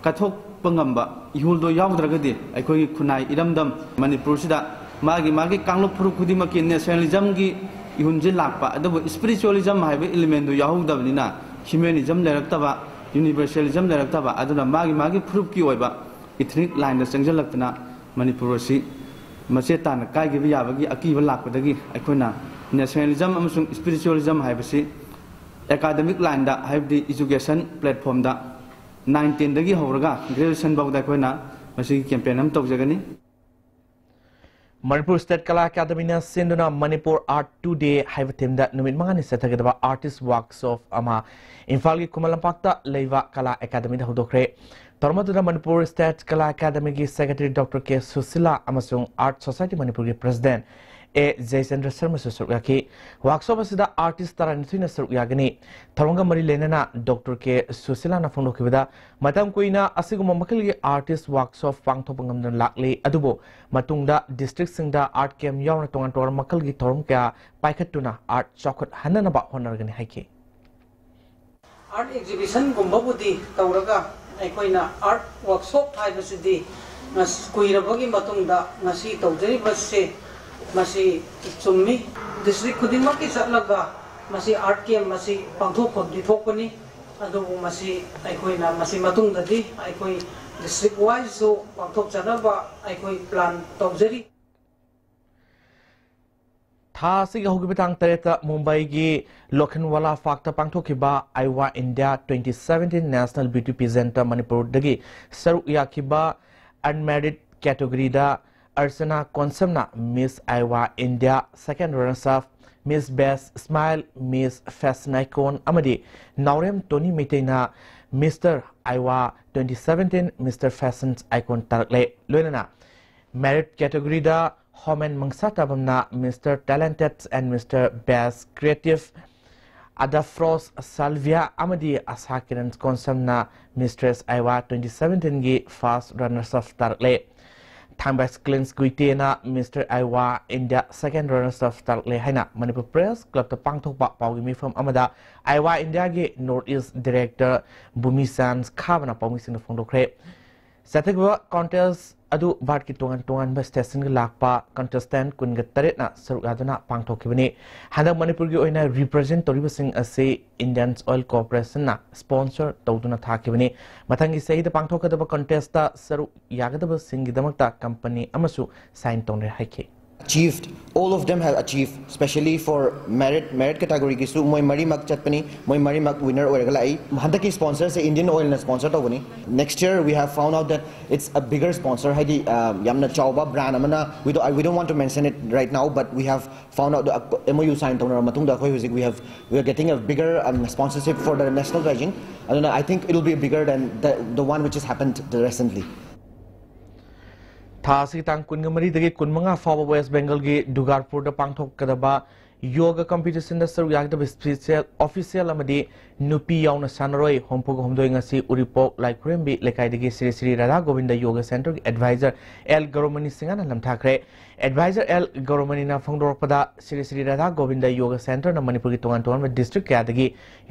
ꯀꯠꯊꯣꯛꯄ ꯉꯝꯕ ꯏꯍꯨꯜꯗꯣ ꯌꯥꯎꯗ꯭ꯔꯒꯗꯤ ꯑꯩꯈꯣꯏꯒꯤ ꯈꯨꯟꯅꯥꯏ ꯏꯔꯝꯗꯝ ꯃꯅꯤꯄꯨꯔꯁꯤꯗ ꯃꯥꯒꯤ ꯃꯥꯒꯤ ꯀꯥꯡꯂꯨꯞ ꯐꯨꯔꯨꯞ ꯈꯨꯗꯤꯡꯃꯛꯀꯤ nationalism ꯒꯤ ꯏꯍꯨꯜꯁꯦ ꯂꯥꯛꯄ, ꯑꯗꯨꯕꯨ spiritualism ꯍꯥꯏꯕ element ꯗꯨ ꯌꯥꯎꯍꯧꯗꯕꯅꯤꯅ humanism ꯂꯩꯔꯛꯇꯕ, universalism ꯂꯩꯔꯛꯇꯕ, ꯑꯗꯨꯅ ꯃꯥꯒꯤ ꯃꯥꯒꯤ ꯐꯨꯔꯨꯞꯀꯤ ꯑꯣꯏꯕ ethnic line ꯗ ꯆꯪꯁꯤꯜꯂꯛꯇꯅ ꯃꯅꯤꯄꯨꯔ ꯑꯁꯤ ꯃꯆꯦꯠ ꯇꯥꯅ ꯀꯥꯏꯈꯤꯕ ꯌꯥꯕꯒꯤ ꯑꯀꯤꯕ ꯂꯥꯛꯄꯗꯒꯤ ꯑꯩꯈꯣꯏꯅ nationalism ꯑꯃꯁꯨꯡ spiritualism ꯍꯥꯏꯕꯁꯤ academic line ꯗ, ꯍꯥꯏꯕꯗꯤ education platform ꯗ nine ten ꯗꯒꯤ ꯍꯧꯔꯒ graduation ꯐꯥꯎꯗ ꯑꯩꯈꯣꯏꯅ ꯃꯁꯤꯒꯤ campaign ꯑꯃ ꯇꯧꯖꯒꯅꯤ꯫ ꯃꯅꯤꯄꯨꯔ State ꯀꯂꯥ ꯑꯦꯀꯥꯗꯃꯤꯅ ꯁꯤꯟꯗꯨꯅ Manipur Art Today ꯍꯥꯏꯕ theme ꯗ ꯅꯨꯃꯤꯠ ꯃꯉꯥꯅꯤ ꯆꯠꯊꯒꯗꯕ artist workshop ꯑꯃ ꯏꯝꯐꯥꯜꯒꯤ ꯈꯨꯃꯟ ꯂꯝꯄꯥꯛꯇ ꯂꯩꯕ ꯀꯂꯥ ꯑꯦꯀꯥꯗꯃꯤꯗ ꯍꯧꯗꯣꯛꯈ꯭ꯔꯦ꯫ ꯊꯧꯔꯝ ꯑꯗꯨꯗ ꯃꯅꯤꯄꯨꯔ State ꯀꯂꯥ ꯑꯦꯀꯥꯗꯃꯤꯒꯤ secretary Doctor ꯀꯦ ꯁꯨꯁꯤꯂꯥ ꯑꯃꯁꯨꯡ Art Society ꯃꯅꯤꯄꯨꯔꯒꯤ president ꯑꯦ ꯖꯌꯆꯟꯗ꯭ꯔ ꯁꯔꯃꯁꯨ ꯁꯔꯨꯛ ꯌꯥꯈꯤ꯫ Workshop ꯑꯁꯤꯗ artist ꯇꯔꯥꯅꯤꯊꯣꯏꯅ ꯁꯔꯨꯛ ꯌꯥꯒꯅꯤ꯫ ꯊꯧꯔꯝꯒ ꯃꯔꯤ ꯂꯩꯅꯅ Doctor ꯀꯦ ꯁꯨꯁꯤꯂꯥꯅ ꯐꯣꯡꯗꯣꯛꯈꯤꯕꯗ, ꯃꯇꯝ ꯀꯨꯏꯅ ꯑꯁꯤꯒꯨꯝꯕ ꯃꯈꯜꯒꯤ artist workshop ꯄꯥꯡꯊꯣꯛꯄ ꯉꯝꯗꯅ ꯂꯥꯛꯂꯤ, ꯑꯗꯨꯕꯨ ꯃꯇꯨꯡꯗ district ꯁꯤꯡꯗ art camp ꯌꯥꯎꯅ ꯇꯣꯉꯥꯟ ꯇꯣꯉꯥꯟꯕ ꯃꯈꯜꯒꯤ ꯊꯧꯔꯝ ꯀꯌꯥ ꯄꯥꯏꯈꯠꯇꯨꯅ art ꯆꯥꯎꯈꯠꯍꯟꯅꯅꯕ ꯍꯣꯠꯅꯔꯒꯅꯤ ꯍꯥꯏꯈꯤ꯫ Art exhibition ꯒꯨꯝꯕꯕꯨꯗꯤ ꯇꯧꯔꯒ ꯑꯩꯈꯣꯏꯅ art workshop ꯍꯥꯏꯕꯁꯤꯗꯤ ꯉꯁ-, ꯀꯨꯏꯔꯕꯒꯤ ꯃꯇꯨꯡꯗ ꯉꯁꯤ ꯇꯧꯖꯔꯤꯕꯁꯦ ꯃꯁꯤ ꯆꯨꯝꯃꯤ꯫ District ꯈꯨꯗꯤꯡꯃꯛꯀꯤ ꯆꯠꯂꯒ ꯃꯁꯤ art camp ꯑꯁꯤ ꯄꯥꯡꯊꯣꯛꯐꯝꯗꯤ ꯊꯣꯛꯄꯅꯤ꯫ ꯑꯗꯨꯕꯨ ꯃꯁꯤ ꯑꯩꯈꯣꯏꯅ ꯃꯁꯤ ꯃꯇꯨꯡꯗꯗꯤ ꯑꯩꯈꯣꯏ district wise ꯁꯨ ꯄꯥꯡꯊꯣꯛꯆꯅꯕ ꯑꯩꯈꯣꯏ plan ꯇꯧꯖꯔꯤ꯫ ꯊꯥ ꯑꯁꯤꯒꯤ ꯍꯧꯈꯤꯕ ꯇꯥꯡ ꯇꯔꯦꯠꯇ ꯃꯨꯝꯕꯥꯏꯒꯤ ꯂꯣꯈꯟꯋꯥꯂꯥ ꯄꯥꯔꯛꯇ ꯄꯥꯡꯊꯣꯛꯈꯤꯕ ꯑꯥꯏꯋꯥ India twenty seventeen National Beauty Pageantꯇ ꯃꯅꯤꯄꯨꯔꯗꯒꯤ ꯁꯔꯨꯛ ꯌꯥꯈꯤꯕ unmarried categoryꯗ ꯑꯔꯆꯅꯥ ꯀꯣꯟꯁꯝꯅ Miss ꯑꯥꯏꯋꯥ India second runners up, Miss Best Smile, Miss Fashion Icon ꯑꯃꯗꯤ ꯅꯥꯎꯔꯦꯝ ꯇꯣꯅꯤ ꯃꯩꯇꯩꯅ Mister ꯑꯥꯏꯋꯥ twenty seventeen Mister Fashion Icon ꯇꯥꯔꯛꯂꯦ꯫ ꯂꯣꯏꯅꯅ merit categoryꯗ ꯍꯣꯃꯦꯟ ꯃꯪꯁꯥ ꯇꯥꯕꯝꯅ Mister Talented and Mister Best Creative, ꯑꯗꯥꯐ꯭ꯔꯣꯁ ꯁꯥꯜꯚꯤꯌꯥ ꯑꯃꯗꯤ ꯑꯁꯥ ꯀꯤꯔꯟ ꯀꯣꯟꯁꯝꯅ Mistress ꯑꯥꯏꯋꯥ twenty seventeenꯒꯤ first runners up ꯇꯥꯔꯛꯂꯦ꯫ ꯊꯥꯡꯕꯥꯏ ꯀ꯭ꯂꯤꯟꯁ ꯒꯨꯏꯇꯦꯅ Mister ꯑꯥꯏꯋꯥ ꯏꯟꯗꯤꯌꯥ second runners up ꯇꯥꯔꯛꯂꯦ ꯍꯥꯏꯅ ꯃꯅꯤꯄꯨꯔ ꯄ꯭ꯔꯦꯁ ꯀ꯭ꯂꯕꯇ ꯄꯥꯡꯊꯣꯛꯄ ꯄꯥꯎꯒꯤ ꯃꯤꯐꯝ ꯑꯃꯗ ꯑꯥꯏꯋꯥ ꯏꯟꯗꯤꯌꯥꯒꯤ North East Director ꯚꯨꯃꯤꯆꯥꯟ ꯈꯥꯕꯅ ꯄꯥꯎꯃꯤꯁꯤꯡꯗ ꯐꯣꯡꯗꯣꯛꯈ꯭ꯔꯦ꯫ ꯆꯠꯊꯈꯤꯕ contest ꯑꯗꯨ ꯚꯥꯔꯠꯀꯤ ꯇꯣꯉꯥꯟ ꯇꯣꯉꯥꯟꯕ stationꯒ ꯂꯥꯛꯄ contestant ꯀꯨꯟꯒ ꯇꯔꯦꯠꯅ ꯁꯔꯨꯛ ꯌꯥꯗꯨꯅ ꯄꯥꯡꯊꯣꯛꯈꯤꯕꯅꯤ꯫ ꯍꯟꯗꯛ ꯃꯅꯤꯄꯨꯔꯒꯤ ꯑꯣꯏꯅ represent ꯇꯧꯔꯤꯕꯁꯤꯡ ꯑꯁꯤ Indian Oil Corporationꯅ sponsor ꯇꯧꯗꯨꯅ ꯊꯥꯈꯤꯕꯅꯤ꯫ ꯃꯊꯪꯒꯤ ꯆꯍꯤꯗ ꯄꯥꯡꯊꯣꯛꯀꯗꯕ contestꯇ ꯁꯔꯨꯛ ꯌꯥꯒꯗꯕꯁꯤꯡꯒꯤꯗꯃꯛꯇ company ꯑꯃꯁꯨ sign ꯇꯧꯅꯔꯦ ꯍꯥꯏꯈꯤ꯫ Achieved, all of them have achieved, especially for merit, merit categoryꯒꯤꯁꯨ ꯃꯣꯏ ꯃꯔꯤꯃꯛ ꯆꯠꯄꯅꯤ, ꯃꯣꯏ ꯃꯔꯤꯃꯛ winner ꯑꯣꯏꯔꯒ ꯂꯥꯛꯏ꯫ ꯍꯟꯗꯛꯀꯤ sponsorꯁꯦ Indian Oilꯅ sponsor ꯇꯧꯕꯅꯤ꯫ Next year we have found out that it's a bigger sponsor, ꯍꯥꯏꯗꯤ ꯑ, ꯌꯥꯝꯅ ꯆꯥꯎꯕ brand ꯑꯃꯅ, we don't, I, we don't want to mention it right now, but we have found out, the MOU sign ꯇꯧꯅꯔꯕ ꯃꯇꯨꯡꯗ ꯑꯩꯈꯣꯏ ꯍꯧꯖꯤꯛ we have, we are getting a bigger um, sponsorship for the national pageant. ꯑꯗꯨꯅ I think it'll be bigger than the, the one which has happened recently. ꯊꯥ ꯑꯁꯤꯒꯤ ꯇꯥꯡ ꯀꯨꯟꯒ ꯃꯔꯤꯗꯒꯤ ꯀꯨꯟꯃꯉꯥ ꯐꯥꯎꯕ West Bengalꯒꯤ ꯗꯨꯔꯒꯥꯄꯨꯔꯗ ꯄꯥꯡꯊꯣꯛꯀꯗꯕ ꯌꯣꯒ competitionꯗ ꯁꯔꯨꯛ ꯌꯥꯒꯗꯕ special official ꯑꯃꯗꯤ ꯅꯨꯄꯤ ꯌꯥꯎꯅ ꯁꯥꯟꯅꯔꯣꯏ ꯍꯨꯝꯐꯨꯒ ꯍꯨꯝꯗꯣꯏ ꯉꯁꯤ ꯎꯔꯤꯄꯣꯛ ꯂꯥꯏꯈꯨꯔꯦꯝꯕꯤ ꯂꯩꯀꯥꯏꯗꯒꯤ ꯁ꯭ꯔꯤ ꯁ꯭ꯔꯤ ꯔꯥꯙꯥ ꯒꯣꯕꯤꯟꯗ ꯌꯣꯒ centreꯒꯤ advisor ꯑꯦꯜ ꯒꯧꯔꯃꯅꯤ ꯁꯤꯡꯍꯅ ꯂꯝꯊꯥꯈ꯭ꯔꯦ꯫ Advisor ꯑꯦꯜ ꯒꯧꯔꯃꯅꯤꯅ ꯐꯣꯡꯗꯣꯔꯛꯄꯗ ꯁ꯭ꯔꯤ ꯁ꯭ꯔꯤ ꯔꯥꯙꯥ ꯒꯣꯕꯤꯟꯗ ꯌꯣꯒ centreꯅ ꯃꯅꯤꯄꯨꯔꯒꯤ ꯇꯣꯉꯥꯟ ꯇꯣꯉꯥꯟꯕ district ꯀꯌꯥꯗꯒꯤ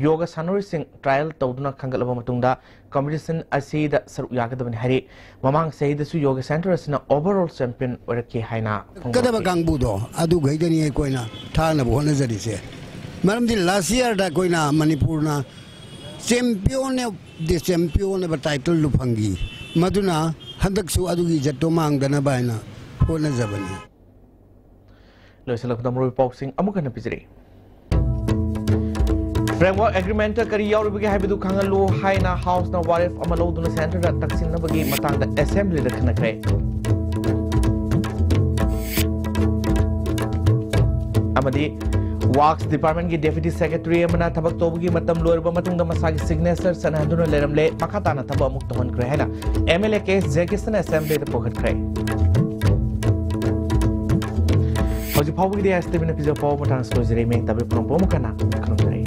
ꯌꯣꯒ ꯁꯥꯟꯅꯔꯣꯏꯁꯤꯡ trial ꯇꯧꯗꯨꯅ ꯈꯟꯒꯠꯂꯕ ꯃꯇꯨꯡꯗ competition ꯑꯁꯤꯗ ꯁꯔꯨꯛ ꯌꯥꯒꯗꯕꯅꯤ ꯍꯥꯏꯔꯤ꯫ ꯃꯃꯥꯡ ꯆꯍꯤꯗꯁꯨ ꯌꯣꯒ centre ꯑꯁꯤꯅ overall champion ꯑꯣꯏꯔꯛꯈꯤ ꯍꯥꯏꯅ ꯐꯣꯡꯗꯣꯔꯛꯈꯤ꯫ ꯀꯗꯕ ꯀꯥꯡꯕꯨꯗꯣ ꯑꯗꯨꯈꯩꯗꯅꯤ ꯑꯩꯈꯣꯏꯅ ꯊꯥꯅꯕ ꯍꯣꯠꯅꯖꯔꯤꯁꯦ꯫ ꯃꯔꯝꯗꯤ last yearꯗ ꯑꯩꯈꯣꯏꯅ ꯃꯅꯤꯄꯨꯔꯅ champion of the champion ꯍꯥꯏꯕ titleꯗꯨ ꯐꯪꯈꯤ꯫ ꯃꯗꯨꯅ ꯍꯟꯗꯛꯁꯨ ꯑꯗꯨꯒꯤ ꯏꯖꯠꯇꯣ ꯃꯥꯡꯗꯅꯕ ꯍꯥꯏꯅ ꯍꯣꯠꯅꯖꯕꯅꯤ꯫ ꯂꯣꯏꯁꯤꯜꯂꯛꯄꯗ ꯃꯔꯨꯑꯣꯏꯕ ꯄꯥꯎꯁꯤꯡ ꯑꯃꯨꯛ ꯍꯟꯅ ꯄꯤꯖꯔꯤ꯫ Framework Agreement ꯀꯔꯤ ꯌꯥꯎꯔꯤꯕꯒꯦ ꯍꯥꯏꯕꯗꯨ ꯈꯪꯍꯜꯂꯨ ꯍꯥꯏꯅ House ꯅ ꯋꯥꯔꯦꯞ ꯑꯃ ꯂꯧꯗꯨꯅ Centre ꯗ ꯇꯛꯁꯤꯟꯅꯕꯒꯤ ꯃꯇꯥꯡꯗ Assembly ꯗ ꯈꯟꯅꯈ꯭ꯔꯦ꯫ ꯑꯃꯗꯤ Works Department ꯀꯤ Deputy Secretary ꯑꯃꯅ ꯊꯕꯛ ꯇꯧꯕꯒꯤ ꯃꯇꯝ ꯂꯣꯏꯔꯕ ꯃꯇꯨꯡꯗ ꯃꯁꯥꯒꯤ signature ꯆꯠꯅꯍꯟꯗꯨꯅ ꯂꯩꯔꯝꯂꯦ꯫ ꯃꯈꯥ ꯇꯥꯅ ꯊꯕꯛ ꯑꯃꯨꯛ ꯇꯧꯍꯟꯈ꯭ꯔꯦ ꯍꯥꯏꯅ MLA ꯀꯦ ꯑꯦꯁ ꯖꯌꯀꯤꯁꯟꯅ Assembly ꯗ ꯄꯨꯈꯠꯈ꯭ꯔꯦ꯫ ꯍꯧꯖꯤꯛ ꯐꯥꯎꯕꯒꯤꯗꯤ ꯑꯦꯁ ꯇꯤ ꯚꯤꯅ ꯄꯤꯖꯕ ꯄꯥꯎ ꯃꯇꯥꯡ ꯑꯁꯤꯗ ꯂꯣꯏꯖꯔꯦ꯫ ꯃꯌꯦꯛ ꯇꯥꯕꯤꯕ ꯄꯨꯝꯅꯃꯛꯄꯨ ꯑꯃꯨꯛ ꯍꯟꯅ ꯈꯨꯔꯨꯝꯖꯔꯤ꯫